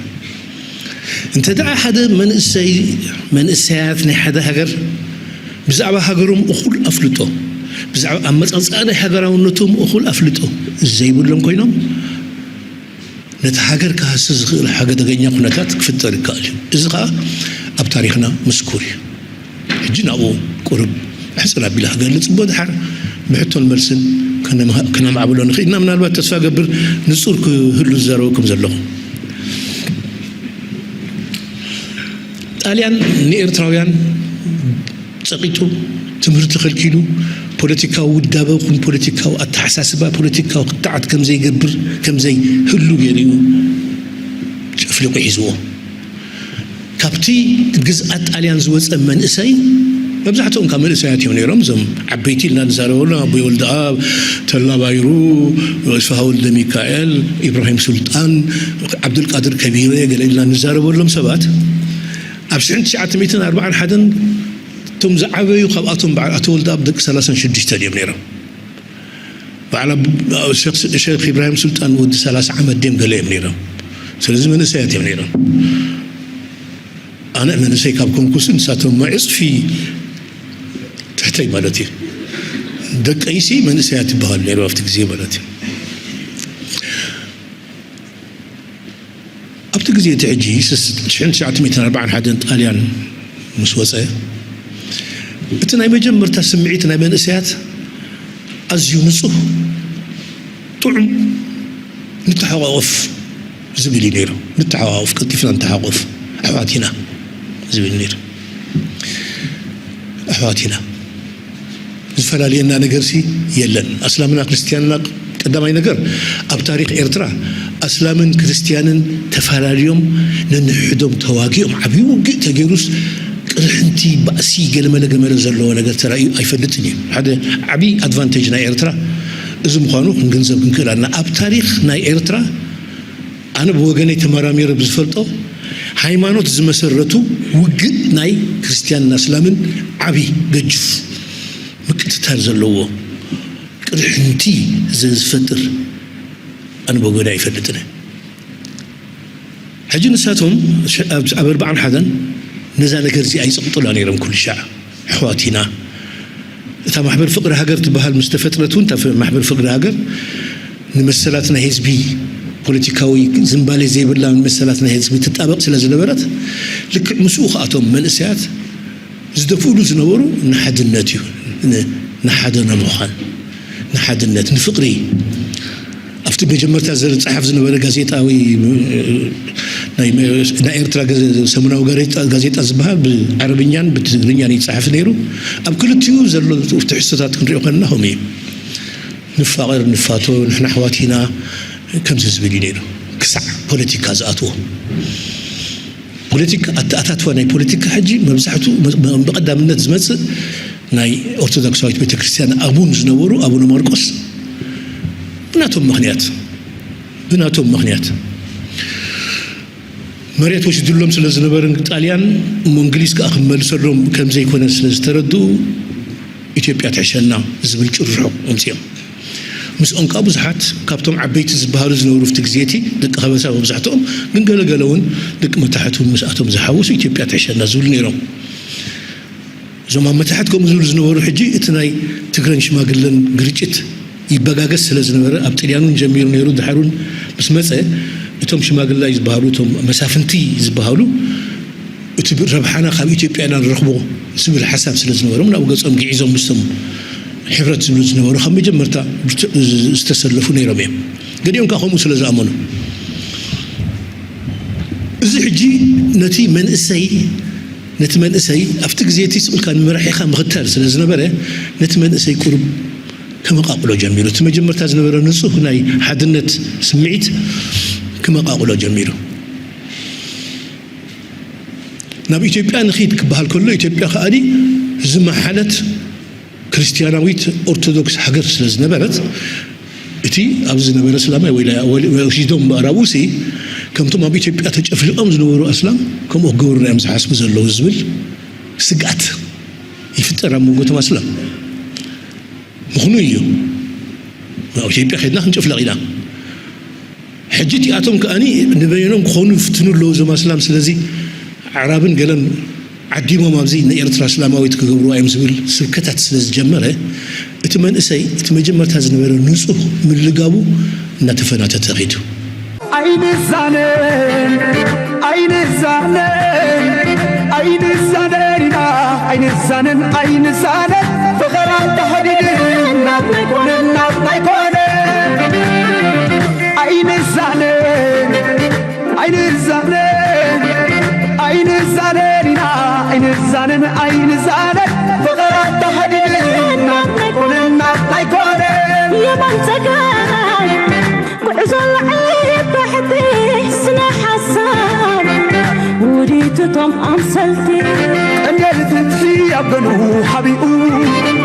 እንተ ደኣ ሓደ መንእሰይ፣ መንእሰያት ናይ ሓደ ሃገር ብዛዕባ ሃገሮም እኹል ኣፍልጦ፣ ብዛዕባ ኣመጻጽኣ ናይ ሃገራውነቶም እኹል ኣፍልጦ ዘይብሎም ኮይኖም፣ ነቲ ሃገር ክሃሲ ዝኽእል ሓደገኛ ኩነታት ክፍጠር ይከኣል እዩ። እዚ ኸኣ ኣብ ታሪኽና ምስኩር እዩ። ሕጂ ናብኡ ቁሩብ ሕጽር ኣቢለ ክገልጽ እሞ፣ ድሓር ብሕቶን መልስን ከነምሃ-፣ ከነማዕብሎ ንኽእል ኢና። ምናልባት ተስፋ ገብር ንጹር ክህሉ ዝዛረበኩም ዘለኹ። ጣልያን ንኤርትራውያን ጸቒጡ፣ ትምህርቲ ከልኪሉ፣ ፖለቲካዊ ውዳበ ይኹን ፖለቲካዊ ኣተሓሳስባ፣ ፖለቲካዊ ክትዓት ከም ዘይገብር፣ ከም ዘይህሉ ገይሩ እዩ ጨፍሊቑ ሒዝዎ። ካብቲ ግዝኣት ጣልያን ዝወጸ መንእሰይ፣ መብዛሕትኦም ካብ መንእሰያት እዮም ነይሮም። እዞም ዓበይቲ ኢልና ንዛረበሎም፣ ኣቦይ ወልደኣብ፣ ተላ ባይሩ፣ እስፍሃ ወልደ ሚካኤል፣ ኢብራሂም ሱልጣን፣ ዓብዱልቃድር ከቢረ፣ ገለ ኢልና ንዛረበሎም ሰባት፣ ኣብ ሽሕን ትሽዓተ ሚእትን ኣርባዓን ሓደን እቶም ዝዓበዩ ካብኣቶም በዓል ኣቶ ወልደኣብ ደቂ ሰላሳን ሽዱሽተን እዮም ነይሮም። በዓል ኣቡ- ሸኽ- ሸኽ ኢብራሂም ሱልጣን ወዲ ሰላሳ ዓመት ድዮም ገለ እዮም ነይሮም። ስለዚ መንእሰያት እዮም ነይሮም። ኣነ መንእሰይ ካብ ኮንኩስ ንሳቶም ዕፅፊ ትሕተይ ማለት እዩ። ደቀይሲ መንእሰያት ይበሃሉ ነይሩ ኣብቲ ግዜ ማለት እዩ። ኣብቲ ግዜ እቲ ሕጂ ሽሕን ትሽዓተ ሚእትን ኣርባዓን ሓደን ጣልያን ምስ ወፀ፣ እቲ ናይ መጀመርታ ስምዒት ናይ መንእሰያት ኣዝዩ ንፁህ፣ ጥዑም፣ ንተሓቋቆፍ ዝብል እዩ ነይሩ። ንተሓቋቆፍ፣ ቀልጢፍና ንተሓቆፍ፣ ኣሕዋት ኢና ዝብል ነይሩ። ኣሕዋት ኢና፣ ዝፈላልየና ነገርሲ የለን። ኣስላምና ክርስትያንና፣ ቀዳማይ ነገር ኣብ ታሪኽ ኤርትራ ኣስላምን ክርስትያንን ተፈላልዮም ነንሕዶም ተዋጊኦም ዓብዪ ውግእ ተገይሩስ ቅርሕንቲ፣ ባእሲ፣ ገለመለ ገመለ ዘለዎ ነገር ተራእዩ ኣይፈልጥን እዩ። ሓደ ዓብዪ ኣድቫንቴጅ ናይ ኤርትራ እዚ ምዃኑ ክንግንዘብ ክንክእል ኣለና። ኣብ ታሪኽ ናይ ኤርትራ ኣነ ብወገነይ ተመራሚረ ብዝፈልጦ፣ ሃይማኖት ዝመሰረቱ ውግእ ናይ ክርስትያንን ኣስላምን ዓቢ ገጅፍ ምቅትታል ዘለዎ ቅርሕንቲ ዝፈጥር ኣነ ብወገነይ ኣይፈልጥን። ሕጂ ንሳቶም ሸ- ኣብ ኣብ ኣርባዓን ሓደን ነዛ ነገር እዚኣ ይጸቕጡላ ነይሮም። ኩሉ ሻዕ ኣሕዋት ኢና። እታ ማሕበር ፍቕሪ ሃገር ትበሃል ምስ ተፈጥረት እውን፣ እታ ፍ- ማሕበር ፍቕሪ ሃገር ንመሰላት ናይ ህዝቢ፣ ፖለቲካዊ ዝንባሌ ዘይብላ ንመሰላት ናይ ህዝቢ ትጣበቕ ስለ ዝነበረት፣ ልክዕ ምስኡ ከኣቶም መንእሰያት ዝደፍእሉ ዝነበሩ ንሓድነት እዩ። ን- ንሓደ ንምዃን፣ ንሓድነት፣ ንፍቕሪ። ኣብቲ መጀመርታ ዝጸሓፍ ዝነበረ ጋዜጣዊ፣ ናይ ናይ ኤርትራ ገዘ- ሰሙናዊ ጋዜጣ ጋዜጣ ዝበሃል ብዓረብኛን ብትግርኛን ይጸሓፍ ነይሩ። ኣብ ክልቲኡ ዘሎ ትሕዝቶታት ክንሪኦ ከለና ከምኡ እዩ። ንፋቐር፣ ንፋቶ፣ ንሕና ኣሕዋት ኢና፣ ከምዚ ዝብል እዩ ነይሩ። ክሳዕ ፖለቲካ ዝኣትዎ። ፖለቲካ፣ ኣተኣታትዋ ናይ ፖለቲካ ሕጂ መብዛሕትኡ፣ መ- መ- ብቐዳምነት ዝመጽእ ናይ ኦርቶዶክሳዊት ቤተክርስትያን ኣቡን ዝነበሩ ኣቡነ ማርቆስ ብናቶም ምኽንያት፣ ብናቶም ምኽንያት መሬት ወሲዱሎም ስለ ዝነበረ ጣልያን፣ እሞ እንግሊዝ ከኣ ክመልሰሎም ከም ዘይኮነ ስለ ዝተረድኡ፣ ኢትዮጵያ ትሕሸና ዝብል ጭርሖ ኣምጺኦም። ምስኦም ከኣ ብዙሓት ካብቶም ዓበይቲ ዝበሃሉ ዝነበሩ ኣብቲ ግዜ እቲ፣ ደቂ ከበሳ መብዛሕትኦም፣ ግን ገለ ገለ እውን ደቂ መታሕት እውን ምስኣቶም ዝሓወሱ ኢትዮጵያ ትሕሸና ዝብሉ ነይሮም። እዞም ኣብ መታሕት ከምኡ ዝብሉ ዝነበሩ ሕጂ እቲ ናይ ትግረን ሽማግለን ግርጭት ይበጋገስ ስለ ዝነበረ፣ ኣብ ጥልያን እውን ጀሚሩ ነይሩ፣ ድሓር እውን ምስ መጸ እቶም ሽማግላይ ዝበሃሉ፣ እቶም መሳፍንቲ ዝበሃሉ፣ እቲ ረብሓና ካብ ኢትዮጵያ ኢና ንረኽቦ ዝብል ሓሳብ ስለ ዝነበሮም፣ ናብ ገጾም ግዒዞም ምስቶም ሕብረት ዝብሉ ዝነበሩ ካብ መጀመርታ ዝተሰለፉ ነይሮም እዮም። ገሊኦም ከዓ ከምኡ ስለ ዝኣመኑ፣ እዚ ሕጂ ነቲ መንእሰይ ነቲ መንእሰይ ኣብቲ ግዜ እቲ ስቕ ኢልካ ንመራሒኻ ምኽታል ስለ ዝነበረ፣ ነቲ መንእሰይ ቁሩብ ከመቓቕሎ ጀሚሩ። እቲ መጀመርታ ዝነበረ ንጹህ ናይ ሓድነት ስምዒት ክመቓቕሎ ጀሚሩ። ናብ ኢትዮጵያ ንኺድ ክበሃል ከሎ፣ ኢትዮጵያ ከኣ ዝመሓለት ክርስትያናዊት ኦርቶዶክስ ሃገር ስለ ዝነበረት፣ እቲ ኣብዚ ዝነበረ እስላማይ ወይ ወሲዶም ምዕራቡ ሲ ከምቶም ኣብ ኢትዮጵያ ተጨፍሊቖም ዝነበሩ ኣስላም ከምኡ ክገብሩና እዮም ዝሓስቡ ዘለዉ ዝብል ስግኣት ይፍጠር ኣብ መንጎ እቶም ኣስላም። ምኽኑ እዩ። ኣብ ኢትዮጵያ ከድና ክንጭፍለቕ ኢና። ሕጂ እቲኣቶም ከኣ ንበይኖም ክኾኑ ይፍትኑ ኣለዉ እዞም ኣስላም። ስለዚ ኣዕራብን ገለን ዓዲሞም ኣብዚ ንኤርትራ እስላማዊት ክገብርዋ እዮም ዝብል ስብከታት ስለ ዝጀመረ፣ እቲ መንእሰይ እቲ መጀመርታ ዝነበረ ንጹህ ምልጋቡ እናተፈናተተ ኺዱ። ኣይንዛነን ኣይንዛነን ኣይንዛነን ኢና ኣይንዛነን ኣይንዛነን ፍቕር ኣተሓዲድና ኣይኮነን ኣይኮነን ኣይንዛነን ኣይንዛነን ኣይንዛነን ኢና ኣይንዛነን ኣይንዛነን ፍቕር ኣተሓዲድና ኣይኮነን ኣይኮነን የማን ጸጋም ጉዕዞ ላዕሊ ታሕቲ ስነ ሓሳብ ውዲትቶም ኣምሰልቲ ቀንዴል ፍትሒ ኣብ ገኑ ሓቢኡ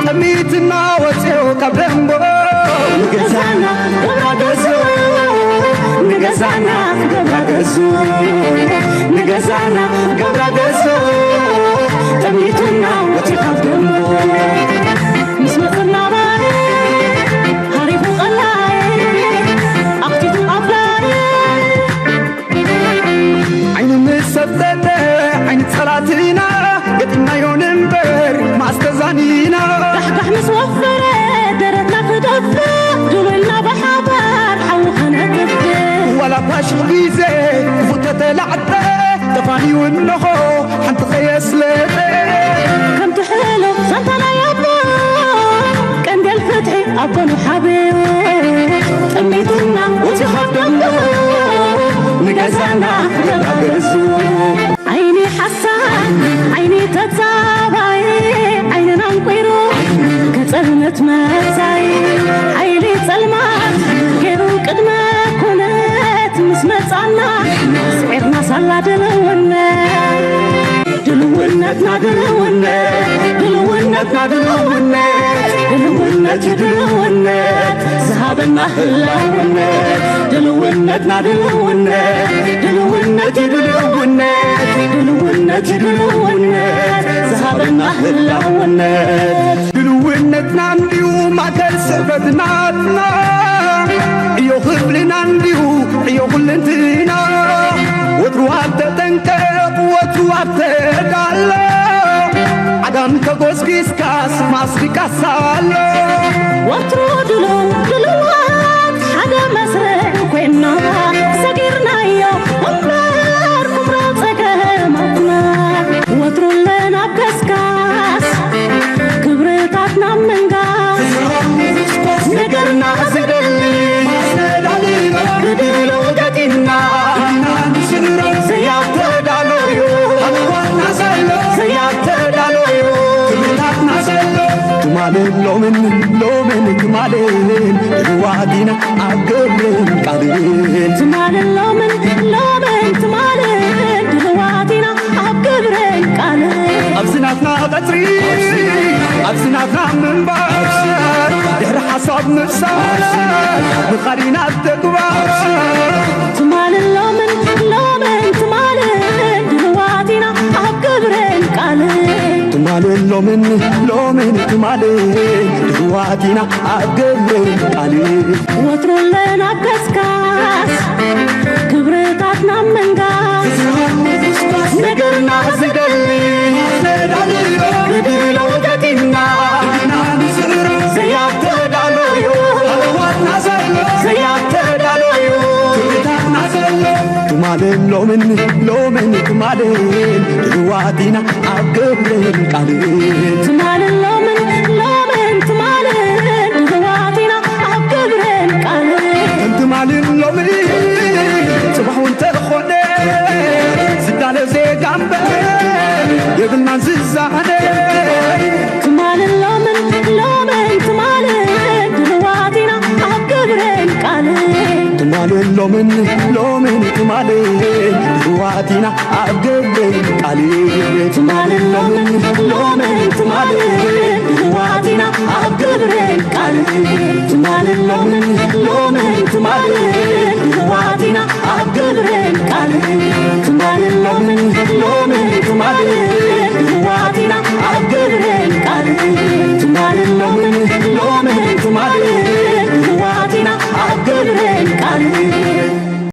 ጠሚትና ወፅዮ ካብ ደንጎ ንገዛና ገብራ ገዞ ንገዛና ገብራ ገዞ ንገዛና ገብራ ገዞ ጠሚቱና ወፂ ካብ ደንቡ ምስ መፅና ባይ ሃሪፉ ቀላይ ኣኽቲቱ ኣፍላይ ዓይኒ ምስ ሰፍጠጠ ዓይኒ ጸላትና ገጢምናዮ ንንበር ማስተዛኒና ዳሕዳሕ ምስ ወፈረ ደረትና ክደፍእ ድውልና ብሓባር ሓዊ ከነጥፍእ ዋላ ፋሽል ግዜ ክፉት ተተላዕጠ ተፋንዩ እንሆ ሓንቲ ከየስለጠ ከምቲ ሕሉፍ ዛንታ ናይ ኣቦ ቀንዴል ፍትሒ ኣቦኑ ሓብዮ ጠሚቱና ወፂ ካብ ደንቡ ንገዛና ክገባገዙ ዓይኒ ሓሳድ ዓይኒ ተጻባይ ዓይንና እንቁይሩ ከጸልመት መጻይ ሓይሊ ጸልማት ገይሩ ቅድመ ኩነት ምስ መጻና ስዒርና ሳላ ድልውነት ድልውነትና ድልውነት ድልውነትና ድልውነት ድልውነት ድልውነት ዝሃበና ህላውነት ድልውነትና ድልውነት ድልውነት ድልውነት ድልውነት ድልውነት ዝሃበና ህላውነት ድልውነትና እንዲዩ ማእከል ስዕበትናትና ዕዮ ክፍልና እንዲዩ ዕዮ ኩልንትና ወትሩ ኣብ ተጠንቀቕ ወትሩ ኣብ ተዳሎ ዓጋም ተጎስጊስካስ ማስሪቃስ ኣሎ ወትሩ ድሉው ድሉዋት ሓደ መስርዕ ኮይና ሰጊርናዮ እምበር ኩምራ ጸገማትና ወትሩ ለናብ ከስካስ ክብርታትና ምንጋስ ነገርና ዝደሊ ብድሎ ገጢምና ዘያተዳለዩ ዘያተዳለዩ ትማልን ሎምን ሎምን ትማልን ድልዋት ኢና ኣብ ግብርን ቃልን ትማልን ሎምን ሎምን ትማልን ድልዋት ኢና ኣብ ግብርን ቃልን ኣብዚ ናትና ቀጽሪ ኣብዚ ናትና ምንባር ድሕሪ ሓሳብ ምፍሳር ምኻድ ኢና ተግባር ትማልን ሎምን ሎምን ትማልን ድልዋት ኢና ኣብ ግብርን ቃልን ትማልን ሎምን ሎምን ትማልን ድልዋት ኢና ኣብ ግብርን ቃልን ወትሩ ኣለና ኣብ ከስካስ ክብርታትና ምንጋስ ነገርና ዝደሊ ብድሎ ገጢምና ዘያተዳለዩ ዘያተዳለዩ ትማልን ሎምን ሎምን ትማልን ድልዋት ኢና ኣብ ግብርን ቃልን ትማልን ሎምን ሎምን ትማልን ድልዋት ኢና ኣብ ግብርን ቃልን ከም ትማልን ሎምን ጽባሕ እውን ተኾነ ዝዳለ ዜጋ እምበር የብልናን ዝዛነ ትማልን ሎምን ሎምን ትማልን ድልዋት ኢና ኣብ ግብርን ቃልን ትማልን ሎምን ሎምን ትማልን ድልዋት ኢና ኣብ ግብርን ቃልን ትማልን ሎምን ሎምን ትማልን ድልዋት ኢና ኣብ ግብርን ቃልን ትማልን ሎምን ሎምን ትማልን ድልዋት ኢና ኣብ ግብርን ቃልን ትማልን ሎምን ሎምን ትማልን